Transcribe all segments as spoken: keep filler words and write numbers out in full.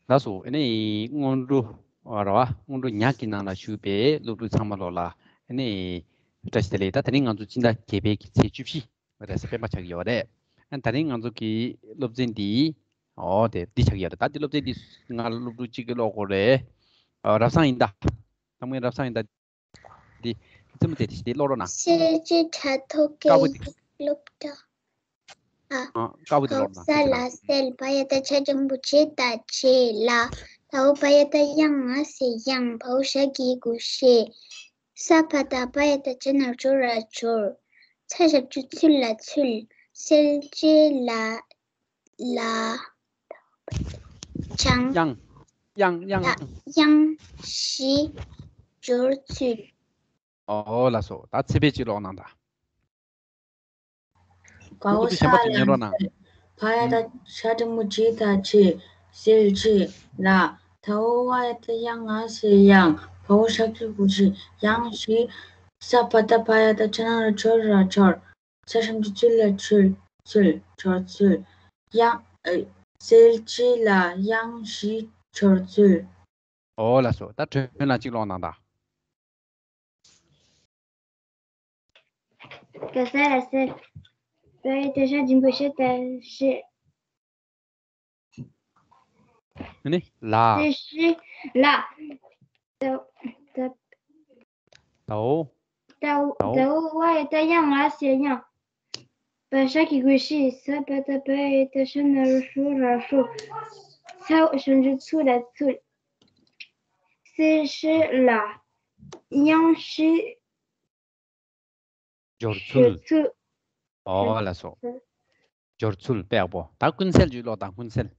ལགས་སོ། ཨ་ནི་སྔོན་འགྲོ་ར་བ། སྔོན་འགྲོ་ཉག་གི་ནང་ལ་ཞུགས་པའི་སློབ་ཕྲུག་ཚང་མ་ལོག་ལ་ཨ་ནི་བཀྲ་ཤིས་བདེ་ལེགས། ད་དེ་རིང་ང་ཚོ་སྤྱི་ཟླ་བརྒྱད་པའི་གི་ཚེས་བཅུ་བཞི་རེད་ཟེར་པད་མ་ཆགས་ཀྱི་ཡོད་རེད། ཨ་ད་རིང་ང་ཚོ་གི་སློབ་ཚན་འདི་ཨོ་དེ་འདི་ཆགས་ཀྱི་ཡོད་རེད། ད་འདི་སློབ་ཚན་འདི་ང་ལ་སློབ་ཕྲུག་གཅིག་གིས་ཀློག་དགོས་རེད། ཨ་རབ་བཟང་ཡིན་ད། ཐང་མའི་རབ་བཟང་ཡིན་ད། འདི་རྩེད་མོ་དེ་དེ་དེ་ཀློག་རོགས་གནང་། གསེར་གྱི་ཕྲ་ཐོག་དཀར་པོ་གི་དེ། སློབ་གྲྭ། ཨ། ཨ་དཀར་པོ་དེ་ཀའོ་ཀློག་རོགས་གནང་། ས་ལ་གསལ། བ་ཡ་བཏགས་བྱ་འགྲེང་བུ་བྱེ་ད་བྱེད་ལ། ད་འོ་བ་ཡ་བཏགས་དབྱ་ང་སེ་དབྱངས། བ་འོ་ཞ་གི་གུ་བཞེད། ས་བ་བཏགས་བ་ཡ་བཏགས་བྱ་ན་རོ་འཇོ་ལ་འཇོར། ཚ་ཞབས་ཀྱུ་ཚུ་ལ་ཚུལ། གསལ་བྱེད་ལ། ལ། བྱང་། དབྱངས། དབྱངས། དབྱངས། ལ། དབྱངས་བཞི་སྦྱོར་ཚུལ། ཨོ་ལགས་སོ། ད་ཚེ་འཕེལ་གྱིས་ཀློག་གནང་ད། ཀའོ་ས་ལ་གསལ། བ་ཡ་བཏགས་བྱ་འགྲེང་བུ་བྱེ་ད་བྱེད། གསལ་བྱེད་ལ། ད་འོ་བ་ཡ་བཏགས་དབྱ་ང་སེ་དབྱངས། བ་འོ་ཞ་གི་གུ་བཞེད། དབྱངས་བཞི། ས་བ་བཏགས་བ་ཡ་བཏགས་བྱ་ན་རོ་འཇོ་ལ་འཇོར། ཚ་ཞབས་ཀྱུ་ཚུ་ལ་ཚུལ། ཚུལ། སྦྱོར་ཚུལ། དབྱངས། ཨ། གསལ་བྱེད་ལ་དབྱངས་བཞི་སྦྱོར་ཚུལ། ཨོ་ལགས་སོ། ད་དྲན་ལ་གཅིག་ཀློག་གནང་དང་། ཀའོ་ས་ལ་གསལ། བ་ཡ་བཏགས་བྱ་འགྲེང་བུ་བྱེ་ད་བྱེད། ཨ་ནི་ལ། གསལ་བྱེད་ལ། ད། ད། ད་འོ། ད་འོ། ད་འོ། ད་འོ་བ་ཡ་བཏགས་དབྱ་ང་སེ་དབྱངས། བ་འོ་ཞ་གི་གུ་བཞེད། ས་བ་བཏགས་བ་ཡ་བཏགས་བྱ་ན་རོ་ཞོ་ར་ཞོར། ཚ་འོ་ཞབས་ཀྱུ་ཚུ་ལ་ཚུལ། གསལ་བྱེད་ལ། དབྱངས་བཞི། སྦྱོར་ཚུལ། སྦྱོར་ཚུལ། ཨོ་ལགས་སོ། སྦྱོར་ཚུལ་དཔེ་ཡག་པོ། ད་ཀུན་གསལ་གྱིས་ཀློག་དང་། ཀུན་གསལ།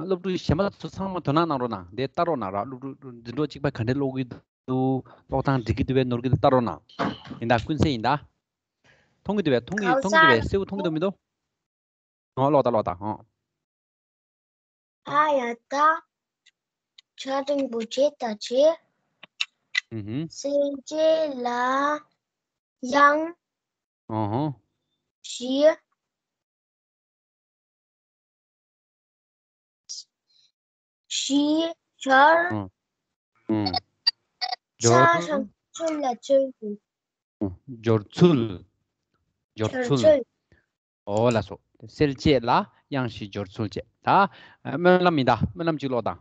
སློབ་ཕྲུག་གཞན་པ་ཚོ་ཚང་མ་དོ་སྣང་གནང་རོགས་གནང་། དེ་ལྟ་རོགས་གནང་ར། སློབ་ཕྲུག་འཛིན་གྲོགས་གཅིག་པ་ག་འདྲས་ཀློག་གི་འདུག་ཀློག་སྟངས་འགྲིག་གི་འདུག་པས་ནོར་གི་འདུག་ལྟ་རོགས་གནང་། ཡིན་ད། ཀུན་གསལ་ཡིན་ད། མཐོང་གི་འདུག་པས། མཐོང་གི། མཐོང་གི་འདུག་པས། གསལ་པོ་མཐོང་གི་འདུག་མི་འདུག་ཨོ་ཀློག་དང་། ཀློག་དང་། ཨོ། བ་ཡ་བཏགས་བྱ་འགྲེང་བུ་བྱེ་ད་བྱེད། ཨུ་ཧུམ། གསལ་བྱེད་ལ་དབྱངས། ཨོ་ཧོ། བཞི། བཞི་སྦྱོར། ཨུ། ཨུ། ཚ་སྦྱོར། ཞབས་ཀྱུ་ཚུ་ལ་ཚུལ། ཨུ། སྦྱོར་ཚུལ། སྦྱོར་སྦྱོར་ཚུལ། ཚུལ། ཨོ་ལགས་སོ། གསལ་བྱེད་ལ་དབྱངས་བཞི་སྦྱོར་ཚུལ་བྱས། ད་སྨོན་ལམ་ཡིན་ད། སྨོན་ལམ་གཅིག་ཀློག་དང་།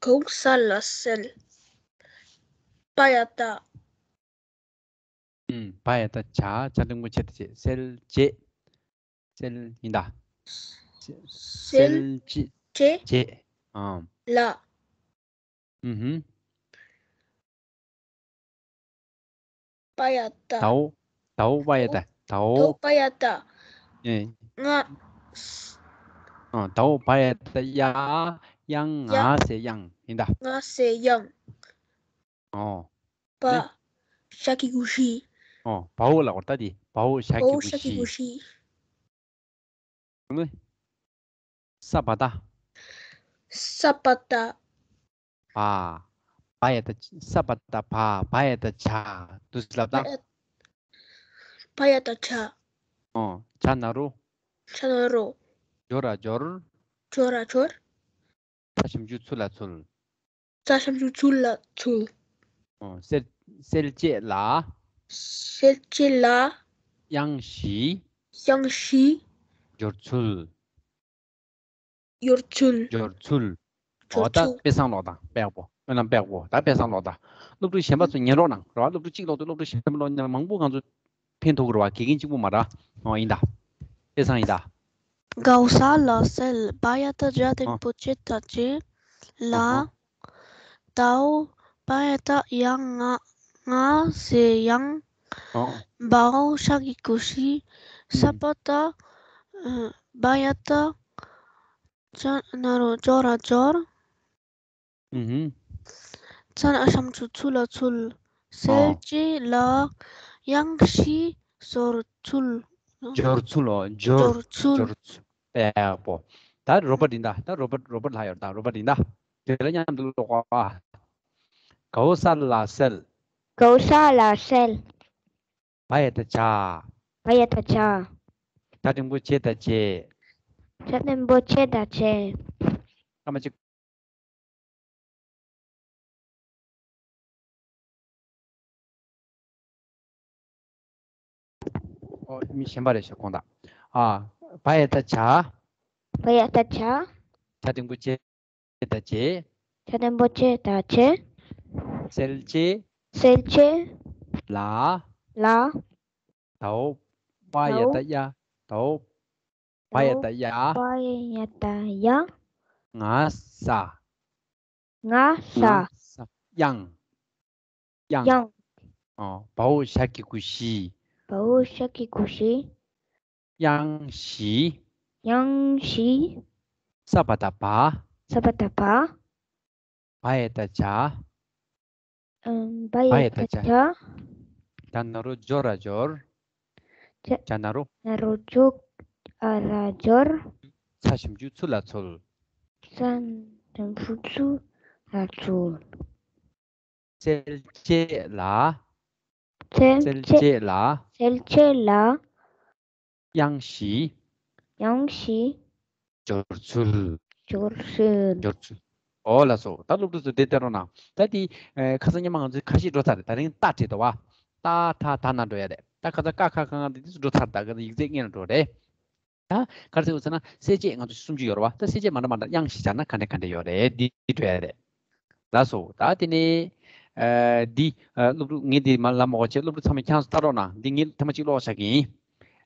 ཀའོ་ས་ལ་གསལ། བ་ཡ་བཏགས། ཨུམ། བ་ཡ་བཏགས་བྱ། བྱ་འགྲེང་བུ་བྱེ་ད་བྱེད། གསལ་བྱེད། གསལ་ཡིན་ད། གསལ་གསལ་བྱེད། བྱེད། བྱེད། ཨང་། ལ། ཨུ་ཧུམ། བ་ཡ་བཏགས། ད་འོ། ད་འོ་བ་ཡ་བཏགས། ད་འོ། ད་འོ་བ་ཡ་བཏགས། ཨེ། ང་། ཨ། ད་འོ་བ་ཡ་བཏགས་བྱ། དབྱངས། ཡ། ང་སེ་དབྱངས་ཡིན་ད། ང་སེ་དབྱངས། ཨོ། བ། ཨེ། ཞ་གི་གུ་བཞེད། ཨོ། བ་འོ་ལ་གོ་ད་དེ། བ་འོ་ཞ་གི་གུ་བཞེད། བ་འོ་ཞ་གི་གུ་བཞེད། ཨ་ནི། ས་བ་བཏགས། ས་བ་བཏགས། བ། བ་ཡ་བཏགས། ས་བ་བཏགས་བ། བ་ཡ་བཏགས་བྱ། འདུག་སེ་ལབ་ད། བ་ཡ་བཏགས་བྱ། ཨོ། བྱ་ན་རོ། བྱ་ན་རོ། འཇོ་ར་འཇོར། འཇོ་ར་འཇོར། ཚ་ཞབས་ཀྱུ་ཚུ་ལ་ཚུལ། ཚ་ཞབས་ཀྱུ་ཚུ་ལ་ཚུལ། ཨོ། གསལ། གསལ་བྱེད་ལ། གསལ་བྱེད་ལ། དབྱངས་བཞི། དབྱངས་བཞི། སྦྱོར་ཚུལ། སྦྱོར་ཚུལ། སྦྱོར་ཚུལ། སྦྱོར་ཚུལ། ཨོ་ད་དཔེ་བཟང་ཀློག་དང་། དཔེ་ཡག་པོ། སྨོན་ལམ་དཔེ་ཡག་པོ། ད་དཔེ་བཟང་ཀློག་དང་། སློབ་ཕྲུག་གཞན་པ་ཚོ་ཉན་རོགས་གནང་རོགས། སློབ་ཕྲུག་གཅིག་ཀློག་དུས་སློབ་ཕྲུག་གཞན་པ་ཀློག་ན་མང་པོ་ང་ཚོ་ཕན་ཐོགས་ཀྱི་རེད་བ། དགེ་རྒན་གཅིག་པུ་མ་རེད། ཨོ་ཡིན་ད། དཔེ་བཟང་ཡིན་ད། ཀའོ་ས་ལ་གསལ། བ་ཡ་བཏགས་བྱ་འགྲེང་བུ་བྱེ་ད་བྱེད། ལ། ཨོ། ད་འོ་བ་ཡ་བཏགས་དབྱ་ང་། ང་སེ་དབྱངས། ཨོ། བ་འོ་ཞ་གི་གུ་བཞེད། ས་བ་བཏགས། ཨ། བ་ཡ་བཏགས། བྱ་ན་རོ་འཇོ་ར་འཇོར། ཨུ་ཧུམ། ཚ་ཞབས་ཀྱུ་ཚུ་ལ་ཚུལ། གསལ་བྱེད་ལ་དབྱངས་བཞི་སྦྱོར་ཚུལ། སྦྱོར་ཚུལ་ལོ། སྦྱོར། སྦྱོར་ཚུལ། སྦྱོར་ཚུལ། དཔེ་ཡག་པོ། ད་རོ་བར་ཡིན་ད། ད་རོ་བར། རོ་བར་ལྷག་ཡོད་ད། རོ་བར་ཡིན་ད། དེ་ལ་མཉམ་དུ་ཀློག་པ། ཀའོ་ས་ལ་གསལ། ཀའོ་ས་ལ་གསལ། བ་ཡ་བཏགས་བྱ། བ་ཡ་བཏགས་བྱ། ད་འགྲེང་བུ་བྱེད་དང་བྱེད། ད་འགྲེང་བུ་བྱེད་དང་བྱེད། སྐར་མ་གཅིག་ཨོ། མི་གཞན་པ་རེད་ཤག་དགོངས་དག་ཨ། བ་ཡ་བཏགས་བྱ། བ་ཡ་བཏགས་བྱ། ད་འགྲེང་བུ་བྱེད་དང་བྱེད། ད་འགྲེང་བུ་བྱེད་དང་བྱེད། གསལ་བྱེད། གསལ་བྱེད། ལ། ལ། དའོ། བ་ཡ་བཏགས་ཡ། དའོ། བ་ཡ་བཏགས་ཡ། བ་ཡ་བཏགས་ཡ། ང་ས། ང་ས། ང་ས། དབྱངས། དབྱངས། དབྱངས། ཨོ། བའོ་ཞབས་ཀྱུ་གུ་ཞི། བའོ་ཞབས་ཀྱུ་གུ་ཞི། དབྱངས་ཞི། དབྱངས་ཞི། ས་བ་བཏགས་སྦ། ས་བ་བཏགས་སྦ། བ་ཡ་བཏགས་བྱ། ཨམ། བ་ཡ་བ་ཡ་བཏགས་བཏགས་བྱ། བྱ། ཇ་ན་རོ་ཇོ་ར་འཇོར། ཇ། ཇ་ན་རོ། ན་རོ་ཇོ་ཨ་ར་འཇོར། ཚ་ཞབས་ཀྱུ་ཚུ་ལ་ཚུལ། ཚ་ཞབས་ཀྱུ་ཚུ་ལ་ཚུལ། གསལ་བྱེད་ལ། གསལ་གསལ་བྱེད། བྱེད་ལ། གསལ་བྱེད་ལ། དབྱངས་ཞི། དབྱངས་ཞི། སྦྱོར་ཚུལ། སྦྱོར་ཚུལ། སྦྱོར་ཚུལ། ཨོ་ལགས་སོ། ད་སློབ་ཕྲུག་ཚོ་དེ་བལྟས་རོགས་གནང་། ད་དེ་ཨེ་ཁ་སང་ཉི་མ་ང་ཚོས་ཁ་ཤས་འགྲོ་ཚར་རེད། ད་རིང་ཏ་བྲིས་འདུག་བ། ཏ་ཐ་ད་ན་འགྲོ་ཡ་རེད། ད་ཁ་སང་ཀ་ཁ་ག་ང་དེ་དུས་སུ་འགྲོ་ཚར། ད་ག་ཚོད་ཡིག་ཚད་སྔོན་ལ་འགྲོ་རེད། ད་ག་རེ་ཟེར་དགོས་ཟེར་ན་གསལ་བྱེད་ང་ཚོ་སུམ་ཅུ་ཡོད་རེད་བ། ད་གསལ་བྱེད་མ་འདྲ་མ་འདྲ་དབྱངས་ཤིག་སྦྱར་ན་ག་འདྲ་ག་འདྲ་ཡོད་རེད། འདི་འདི་འགྲོ་ཡ་རེད། ལགས་སོ། ད་དེ་ནས་ཨ་འདི་ཨ་སློབ་ཕྲུག་ངས་འདི་མ་ལབ་མ་དགོས་བྱས། སློབ་ཕྲུག་ཚང་མས་ཁྱེད་རང་ཚོ་ལྟ་རོགས་གནང་། འདི་ངས་ཐེངས་མ་གཅིག་ཀློག་བཞག་གི་ཡིན།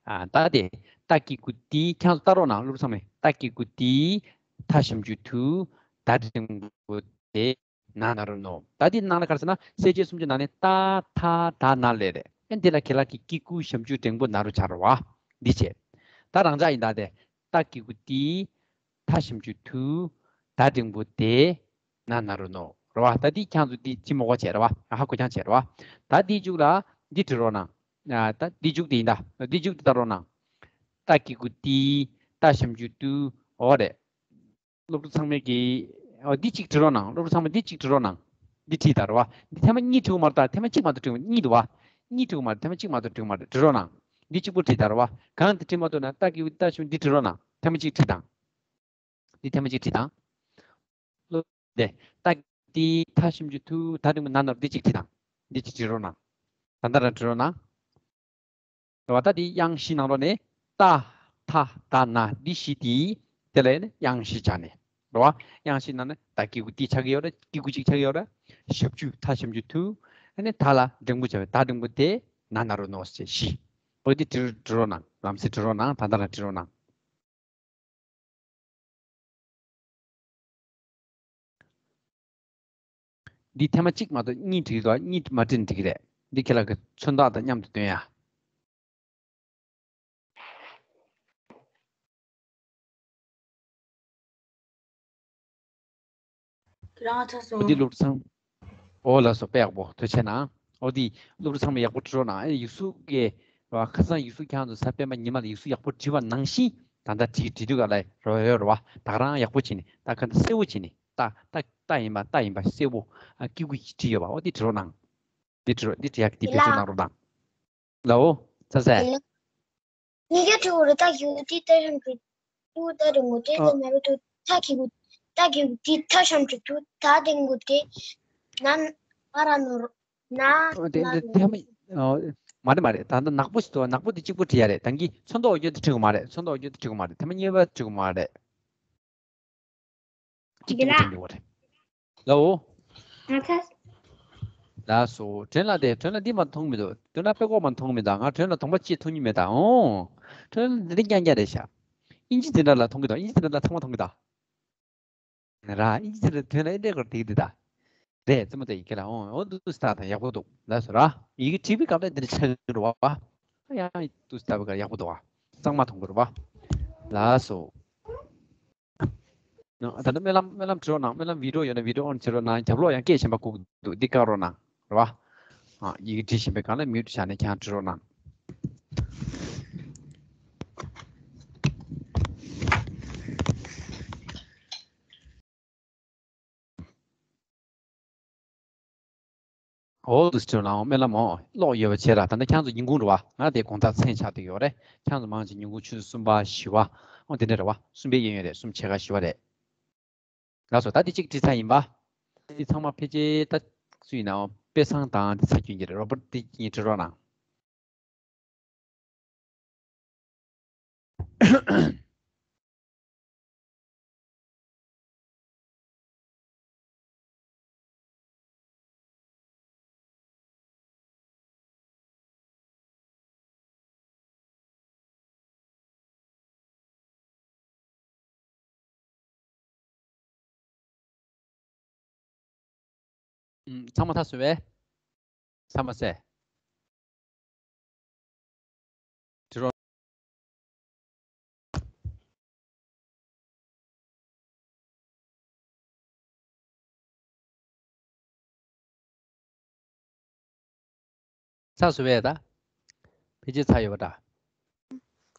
ཨ་ད་དེ་ཏ་གི་གུ་ཏི། ཁྱེད་རང་ཚོ་ལྟ་རོགས་གནང་། སློབ་ཕྲུག་ཚང་མས་ཏ་གི་གུ་ཏི། ཐ་ཞབས་ཀྱུ་ཐུ། ད་འགྲེང་བུ་དེ། ན་ན་རོ་ནོ། ད་འདི་ནང་ལ་ག་རེ་ཟེར་ན་གསལ་བྱེད་སུམ་ཅུ་ནང་ནས་ཏ་ཐ་ད་ན་ལས་རེད། ཨ་འདི་ལ་ཁྱེད་ལ་གི་ཀི་ཀུ་ཞབས་ཀྱུ་འགྲེང་བུ་ན་རོ་སྦྱར་བ། འདི་བྱས། ད་རང་འཇགས་ཡིན་ད་དེ། ཏ་གི་གུ་ཏི། ཐ་ཞབས་ཀྱུ་ཐུ། ད་འགྲེང་བུ་དེ། ན་ན་རོ་ནོ། རེད་བ། ད་འདི་ཁྱེད་ཚོ་འདི་ཅི་མོ་གོ་བྱས་རེད་བ། ཧ་གོ་རྐྱང་བྱས་རེད་བ། ད་འདི་མཇུག་ལ་འདི་བྲི་རོགས་གནང་། ཨ་ད་འདི་མཇུག་དེ་ཡིན་ད། འདི་མཇུག་དེ་ལྟ་རོགས་གནང་། ཏ་གི་གུ་ཏི། ཐ་ཞབས་ཀྱུ་ཐུ། འོ་རེད། སློབ་ཕྲུག་ཚང་མས་ཀྱིས། ཨོ་འདི་གཅིག་བྲི་རོགས་གནང་། སློབ་ཕྲུག་ཚང་མས་འདི་གཅིག་བྲི་རོགས་གནང་། འདི་བྲིས་དང་རེད་བ། འདི་ཐེངས་མ་གཉིས་བྲི་དགོས་མ་རེད་ད། ཐེངས་མ་གཅིག་མ་གཏོགས་བྲི་དགོས། གཉིས་འདུག་བ། གཉིས་བྲི་དགོས་མ་རེད། ཐེངས་མ་གཅིག་མ་གཏོགས་བྲི་དགོས་མ་རེད། བྲི་རོགས་གནང་། འདི་གཅིག་པོ་བྲིས་དང་རེད་བ། གང་འདི་བྲིས་མ་གཏོགས་ན་ཏ་གི་གུ་ཏི་ཐ་ཞབས་ཀྱུ་འདི་བྲི་རོགས་གནང་། ཐེངས་མ་གཅིག་བྲིས་དང་། འདི་ཐེངས་མ་གཅིག་བྲིས་དང་། སློབ་དེ་ཏ་གི་གུ་ཏི་ཐ་ཞབས་ཀྱུ་ཐུ་ད་འགྲེང་བུ་ན་ན་རོ། འདི་གཅིག་བྲིས་དང་། འདི་གཅིག་བྲི་རོགས་གནང་། ད་ལྟ་རང་བྲི་རོགས་གནང་། རེད་བ། ད་དེ་དབྱངས་བཞི་ནང་ལོགས་ནས་ཏ་ཐ་ད་ན་འདི་བཞི་དེ། དེ་ལ་ཡང་ན་དབྱངས་བཞི་སྦྱར་ནས། རེད་བ། དབྱངས་བཞི་ནང་ནས་ཏ་གི་གུ་ཏི་ཆགས་ཀྱི་ཡོད་རེད། གི་གུ་གཅིག་ཆགས་ཀྱི་ཡོད་རེད། ཞབས་ཀྱུ་ཐ་ཞབས་ཀྱུ་ཐུ། ཨ་ནི་ད་ལ་འགྲེང་བུ་བྱ་བའི་ད་འགྲེང་བུ་དེ་ན་ན་རོ་ནོ་ཞེས་བཞི། འོ་དེ་བྲི་བྲི་རོགས་གནང་། ལམ་སེང་བྲི་རོགས་གནང་། ད་ལྟ་རང་བྲི་རོགས་གནང་། འདི་ཐེངས་མ་གཅིག་མ་གཏོགས་གཉིས་བྲིས་འདུག་གཉིས་མ་བྲིས་ན་འགྲིག་གི་རེད། འདི་ཁྱེད་ལ་གི་མཚོན་རྟགས་དང་མཉམ་དུ་སྟོན་ཡ། ཁྱེད་རང་ཚ་སོང་། འདི་སློབ་ཕྲུག་ཚང་། ཨོ་ལགས་སོ། དཔེ་ཡག་པོ། ཐུགས་རྗེ་གནང་། ཨོ་འདི་སློབ་ཕྲུག་ཚང་མས་ཡག་པོ་བྲིས་རོགས་གནང་། ཨེ་ཡིག་གཟུགས་ཀྱི་བ་ཁ་སང་ཡིག་གཟུགས་ཁྱེད་རང་ཚོ་གཟའ་སྤེན་པ་ཉི་མ་ལ་ཡིག་གཟུགས་ཡག་པོ་བྲིས་པ་ནང་བཞིན་ད་ལྟ་བྲིས་བྲིས་དུས་ག་ལ་རོ་ཡོད་རེད་བ། ད་ག་རང་ཡག་པོ་བྱས་ནས་ད་ག་འདི་གསལ་བོ་བྱས་ནས་ད་ད་ད་ཡིན་པ་ད་ཡིན་པ་གསལ་བོ་ཨ་ཀི་ཀུ་ཡིས་བྲིས་ཡོད་པ། ཨོ་འདི་བྲིས་རོགས་གནང་། འདི་བྲིས་རོགས། འདི་བྲིས་ཡག་འདི་བེད་སྤྱོད་གནང་རོགས་གནང་། ལའོ། ཚ་ཚ། གཉིས་ཀ་ཁྲི་འུ་རི་ཏ་གི་གུ་ཏི་ཏ་ཧྲམ་གི་ཏུ་ཏ་རི་མུ་ཏི་ཏ་ན་རུ་ཏུ་ཏ་གི་གུ་ཏ་གི་གུ་ཏི་ཐ་ཧྲམ་གི་ཏུ་ཏ་དེང་གུ་ཏི་ན་ཨ་ར་ནོ་རོ་ན་ཨོ་དེ་ན་འདི་ནོ་དེ་མ་ཨོ་མ་རེད་མ་རེད། ད་ལྟ་ནག་པོ་ཞིག་འདུག་ནག་པོ་དེ་གཅིག་པོ་བྲིས་ཡ་རེད། ད་གིན་ཚོན་མདོག་འོ་སྐྱོ་དེ་བྲིས་དགོས་མ་རེད། ཚོན་མདོག་འོ་སྐྱོ་དེ་བྲིས་དགོས་མ་རེད། དེ་མ་གཉིས་པ་བྲིས་དགོས་མ་རེད། གཅིག་འདི་ལ་ཏུ་འགྲིག་འགྲིག་པ་རེད། ལའོ། ང་ཚ། ལགས་སོ། དྲན་ལ་དེ་དྲན་ལ་འདི་མ་མཐོང་མི་འདུག་དྲན་ལ་དཔེ་ཀོ་མ་མཐོང་མི་འདུག་ང་དྲན་ལ་གདོང་པ་གཅིག་མཐོང་གི་མེད་ད། ཨོ། དྲན་ལ་འདི་རྐྱང་རྐྱང་རེད་ཤག་དབྱིན་ཇི་འཛིན་གྲྭ་ལ་མཐོང་གི་འདུག་དབྱིན་ཇི་འཛིན་གྲྭ་ལ་ཚང་མ་མཐོང་གི་འདུག་ར། དབྱིན་ཇི་འཛིན་གྲྭ་དོན་ལ་ཨེ་འདྲས་ཀར་དེ་གི་འདི་ད། རེད་རྩེད་མོ་ད་ཡི་གེ་ལ། ཨོ་ཨོ་འདུག་སྟ་དང་ཡག་པོ་འདུག་ལགས་སོ་ར། ཡི་གེ་བྲིས་པའི་སྐབས་ལ་འདི་འདྲ་ཆགས་ཀྱི་རེད་བ། ཡང་འདུག་སྟ་བའི་སྐབས་ཡག་པོ་འདུག་བ། གཙང་མ་མཐོང་གི་རེད་བ། ལགས་སོ། ད་ལྟ་སྨོན་ལམ་སྨོན་ལམ་བྲི་རོགས་གནང་། སྨོན་ལམ་བི་ཌི་ཡོ་ཡོད་ན་བི་ཌི་ཡོ་ཨོན་བྱེད་རོགས་གནང་། རྒྱབ་ལོགས་ཡང་སྐད་གཞན་པ་སྒུག་འདུག་འདི་བཀག་རོགས་གནང་། རེད་བ། ཨ་ཡི་གེ་བྲིས་བཞིན་པའི་སྒང་ལ་མིའུ་ཊི་བཞག་ནས་ཁྱེད་རང་བྲི་རོགས་གནང་། འོ་དུ་སྤྲོད་ལ་འོ་སྨོན་ལམ་འོ་ཀློག་ཡོད་པ་བྱས་ལ། ད་ལྟ་ཁྱེད་ཚོ་ཉིན་གུང་རེད་བ། ང་དེ་དགོང་དག་མཚན་ཆགས་བསྡད་ཡོད་རེད། ཁྱེད་ཚོ་མང་ཆེ་ཉིན་གུང་ཆུ་ཚོད་གསུམ་པ་བཞི་པ་འོ་དེ་འདྲ་རེད་བ། གསུམ་པའི་གཡས་གཡོན་རེད། གསུམ་ཕྱེད་ཀ་བཞི་པ་རེད། ལགས་སོ། ད་འདི་གཅིག་བྲིས་ཚར་ཡིན་པ། འདི་ཚང་མ་ཕལ་ཆེར་ད་སུ་ཡིན་ནའང་དཔེ་བཟང་དང་འདི་ཚ་རྒྱུན་གྱི་རེད། རོ་བར་འདི་གཉིས་བྲིས་རོགས་གནང་། ཚང་མ་ཚར་སོང་བས། ཚང་མ་ཟེར། དྲི་རོ། ཚར་སོང་བས་ད། ཕལ་ཆེར་ཚར་ཡོད་པ་འདྲ།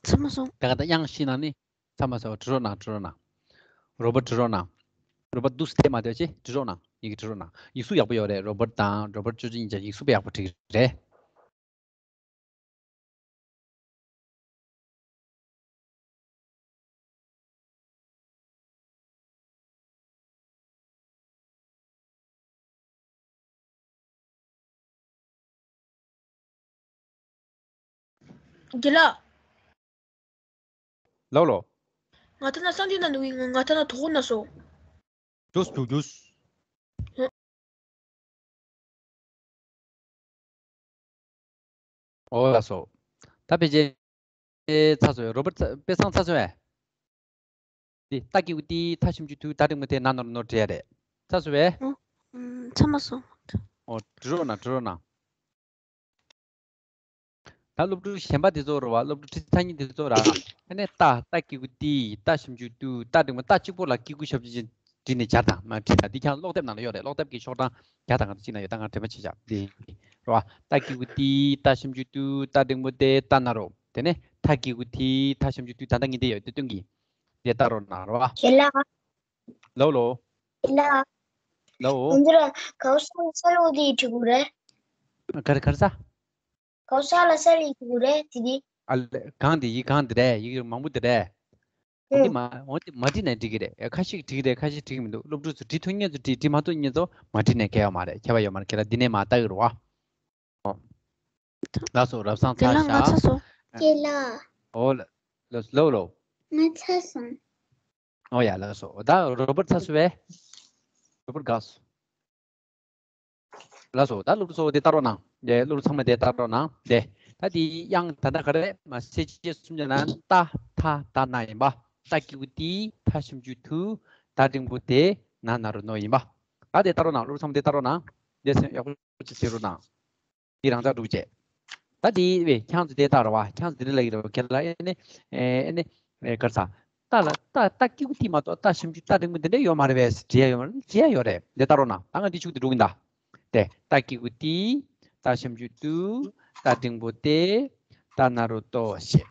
ཚར་མ་སོང་། ད་ག་ད་དབྱངས་ཤེས་ན་ནི། ཚར་མ་སོང་། དྲི་རོ་གནང་། དྲི་རོ་གནང་། རོ་བར་དྲི་རོ་གནང་། རོ་བར་འདུག་སྟེ་མ་སྡོད་ཅེས་དྲི་རོ་གནང་། ཡི་གེ་དྲི་རོ་གནང་། ཡིག་གཟུགས་ཡག་པོ་ཡོད་རེད། རོ་བར་དང་རོ་བར་ཅོ་ཅོ་གཉིས་ཀྱང་ཡིག་གཟུགས་དཔེ་ཡག་པོ་བྲིས་རེད། རྒན་ལགས། ལགས་ལགས། ང་ད་ན་སང་དེ་ན་འདུག་ཡིན། ང་ད་ན་དོ་ཁོ་ན་སོ། རྒྱུགས་རྒྱུགས་རྒྱུགས། ཨོ་ལགས་སོ། ད་ཕལ་ཆེར་ཚར་སོང་བས། རོ་བར་དཔེ་བཟང་ཚར་སོང་བས། འདི་ཏ་གི་གུ་ཏི། ཐ་ཞབས་ཀྱུ་ཐུ། ད་འགྲེང་བུ་ཏེ། ན་ན་རོ་ནོ་བྲིས་ཡ་རེད། ཚར་སོང་བས། ཨོ། ཚར་མ་སོང་། ཨོ་བྲིས་རོགས་གནང་། བྲིས་རོགས་གནང་། ད་སློབ་ཕྲུག་གཞན་པ་དེ་ཚོ་རེད་བ། སློབ་ཕྲུག་ཁྲི་ཚ་གཉིས་དེ་ཚོ་ར། ཨ་ནི་ཏ་ཏ་གི་གུ་ཏི། ཐ་ཞབས་ཀྱུ་ཏུ། ད་འགྲེང་བུ་ཏ་གཅིག་པོ་ལ་གི་གུ་ཞབས་ཀྱུ་ཅན་བྲིས་ནས་སྦྱར་དང་མ་བྲིས་དང་། འདི་ཁྱེད་རང་ཀློག་དེབ་ནང་ལ་ཡོད་རེད། ཀློག་དེབ་ཀྱི་ཤོག་གྲངས་བརྒྱ་དང་ང་གཅིག་ན་ཡོད། ད་ང་དྲན་པ་བྱེད་བཞག་འདི་རེད་བ། ཏ་གི་གུ་ཏི། ཐ་ཞབས་ཀྱུ་ཏུ། ད་འགྲེང་བུ་ཏེ། ད་ན་རོ། དེ་ནས་ཐ་གི་གུ་ཐི། ཐ་ཞབས་ཀྱུ་ཐུ། ད་ལྟ་ངས་འདི་ཡོད་དེ་སྟོན་གྱི། དེ་ལྟ་རོགས་གནང་རོགས། རྒན་ལགས། ལའོ་ལའོ། རྒན་ལགས། ལའོ། འདི་ར་གའུ་ས་ལ་ས་ལོ་དེ་བྲིས་དགོས་རེད། ག་རེ་ག་རེ་ས། གའུ་ས་ལ་ས་ལ་བྲིས་དགོས་རེད་དེ་དེ། ཨ་ལེ་གང་དེ་ཡི་གང་དེ་རེད། ཡི་གེ་མང་པོ་དེ་རེད། འོ་དེ་མ་འོ་དེ་མ་བྲིས་ནས་འགྲིག་གི་རེད། ཁ་ཤས་འགྲིག་གི་རེད། ཁ་ཤས་འགྲིག་གི་མི་འདུག་སློབ་ཕྲུག་ཚོ་བྲིས་ཐུབ་མཁན་ཚོ་བྲིས། བྲིས་མ་ཐུབ་མཁན་ཚོ་མ་བྲིས་ནས་ཁྱད་ཡོད་མ་རེད། ཁྱད་པར་ཡོད་མ་རེད། ཁྱེད་ལ་འདི་ནས་མ་ལྟ་གི་རེད་བ། ལགས་སོ། རབ་བཟང་ཚར་ཤག་ལགས་སོ། ལགས་སོ། རྒན་ལགས། ཨོ་ལགས་ལགས་ལགས་ལགས། ང་ཚར་སོང་། ཨོ་ཡ་ལགས་སོ། ད་རོ་བར་ཚར་སོང་བས། རོ་བར་དགའ་སོང་། ལགས་སོ། ད་སློབ་ཕྲུག་ཚོ་དེ་ལྟ་རོགས་གནང་། དེ་སློབ་ཕྲུག་ཚང་མ་དེ་ལྟ་རོགས་གནང་། དེ་ད་དེ་དབྱངས་ད་ལྟ་ག་རེ་མ་ཟེར་ཅེས་གསུམ་ཅན་ན་ཏ་ཐ་ད་ན་ཡིན་པ། ཏ་གི་གུ་ཏི། ཐ་ཞབས་ཀྱུ་ཐུ། ད་འགྲེང་བུ་ཏེ། ན་ན་རོ་ནོ་ཡིན་པ། ད་དེ་ལྟ་རོགས་གནང་། སློབ་ཕྲུག་ཚང་མ་དེ་ལྟ་རོགས་གནང་། དེ་སེམས་ཡག་པོ་ཅིག་བྱེད་རོགས་གནང་། འདི་རང་ཅག་འགྲུབ་བྱས། ད་འདི་བས་ཁྱེད་ཚོ་དེ་ལྟར་བ། ཁྱེད་ཚོ་འདི་འདྲ་ལ་ཡིན་རེད་བ། ཁྱེད་ལ་ཨེ་ནི་ཨེ་ནི་ཨེ་གར་ས། ཏ་ལ་ཏ་ཏ་གི་གུ་ཏི་མ་གཏོགས་ཏ་ཞབས་ཀྱུ་ཏ་འགྲེང་བུ་འདི་འདྲ་ཡོད་མ་རེད་བས། བྲིས་ཡ་ཡོད་མ་རེད། བྲིས་ཡ་ཡོད་རེད། འདི་ལྟ་རོགས་གནང་། ད་ང་འདི་ཆུག་ཏུ་འགྲོ་གིན་ད། དེ་ཏ་གི་གུ་ཏི། ཏ་ཞབས་ཀྱུ་ཏུ། ཏ་འགྲེང་བུ་ཏེ། ཏ་ན་རོ་ཏོ་ཞེས།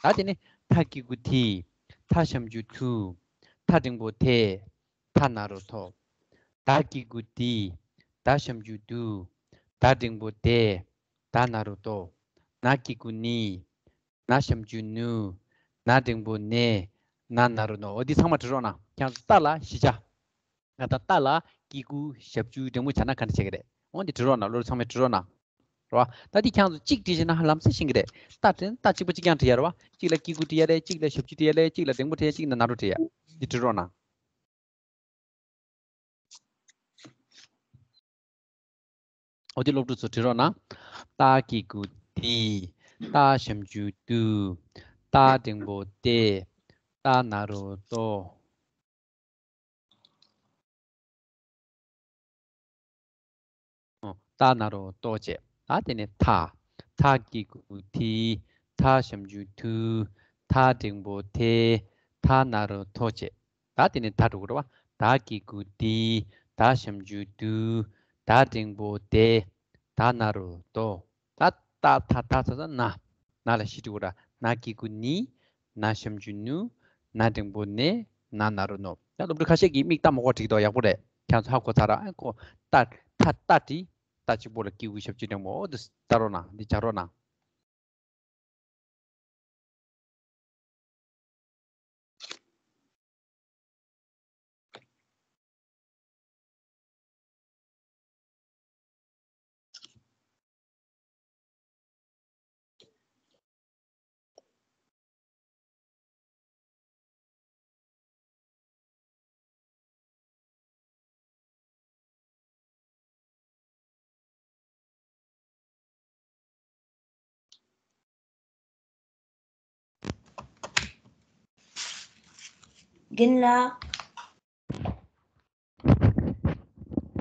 ད་དེ་ནི་ཐ་གི་གུ་ཐི། ཐ་ཞབས་ཀྱུ་ཐུ། ཐ་འགྲེང་བུ་ཐེ། ཐ་ན་རོ་ཐོ། ད་གི་གུ་དི། ད་ཞབས་ཀྱུ་དུ། ད་འགྲེང་བུ་དེ། ད་ན་རོ་དོ། ན་གི་གུ་ནི། ན་ཞབས་ཀྱུ་ནུ། ན་འགྲེང་བུ་ནེ། ན་ན་རོ་ནོ། འོ་འདི་ཚང་མ་བྲི་རོགས་གནང་། ཁྱེད་ཚོ་ཏ་ལ་བཞི་ཆ། ང་ད་ཏ་ལ་གི་གུ་ཞབས་ཀྱུ་འགྲེང་བུ་ཆ་ན་ག་འདྲ་བྱེད་ཀྱི་རེད། འོ་འདི་བྲི་རོགས་གནང་། ལོ་རེ་ཚང་མས་བྲི་རོགས་གནང་། རེད་བ། ད་འདི་ཁྱེད་ཚོ་གཅིག་བྲིས་ཤེས་ན་ཧ་ལམ་སེ་ཤེས་ཀྱི་རེད། ཏ་དེ་ཏ་གཅིག་པ་གཅིག་རྐྱང་བྲི་ཡ་རེད་བ། གཅིག་ལ་གི་གུ་བྲི་ཡ་རེད། གཅིག་ལ་ཞབས་ཀྱུ་བྲི་ཡ་རེད། གཅིག་ལ་འགྲེང་བུ་བྲི་ཡ། གཅིག་ལ་ན་ན་རོ་བྲི་ཡ། འདི་བྲི་རོགས་གནང་། འོ་དེ་སློབ་ཕྲུག་ཚོ་བྲི་རོགས་གནང་། ད་གི་གུ་དི། ད་ཞབས་ཀྱུ་དུ། ད་འགྲེང་བུ་དེ། ད་ན་རོ་དོ། ད་ན་རོ་ཏོ་བྱས། ད་དེ་ནས་ཐ། ཐ་གི་གུ་ཐི། ཐ་ཞབས་ཀྱུ་ཐུ། ཐ་འགྲེང་བུ་ཐེ། ཐ་ན་རོ་ཐོ་བྱས། ད་དེ་ནས་ད་འགྲོ་གི་རེད་བ། ད་གི་གུ་དི། ད་ཞབས་ཀྱུ་དུ། ད་འགྲེང་བུ་དེ། ད་ན་རོ་དོ། ད་ད་ཐ་ད་ཚ་ཚ་ན། ན་ལ་བཞི་འགྲོ་གི་རེད། ན་གི་གུ་ནི། ན་ཞབས་ཀྱུ་ནུ། ན་འགྲེང་བུ་ནེ། ན་ན་རོ་ནོ། ད་སློབ་ཕྲུག་ཁ་ཤས་ཀྱིས་མིག་ལྟ་མ་གོ་བྲིས་འདུག་ཡག་པོ་རེད། ཁྱེད་ཚོ་ཧ་གོ་ཚར་ར། ཨ་ཁོ་ད་ཐ་ད་བྲིས། ས་གཅིག་པོ་ལ་སྐྱེ་དགུའི་ཞབས་ཀྱུ་འགྲེང་བུ། འོ་འདི་ལྟ་རོགས་གནང་། འདི་སྦྱར་རོགས་གནང་། རྒན་ལགས།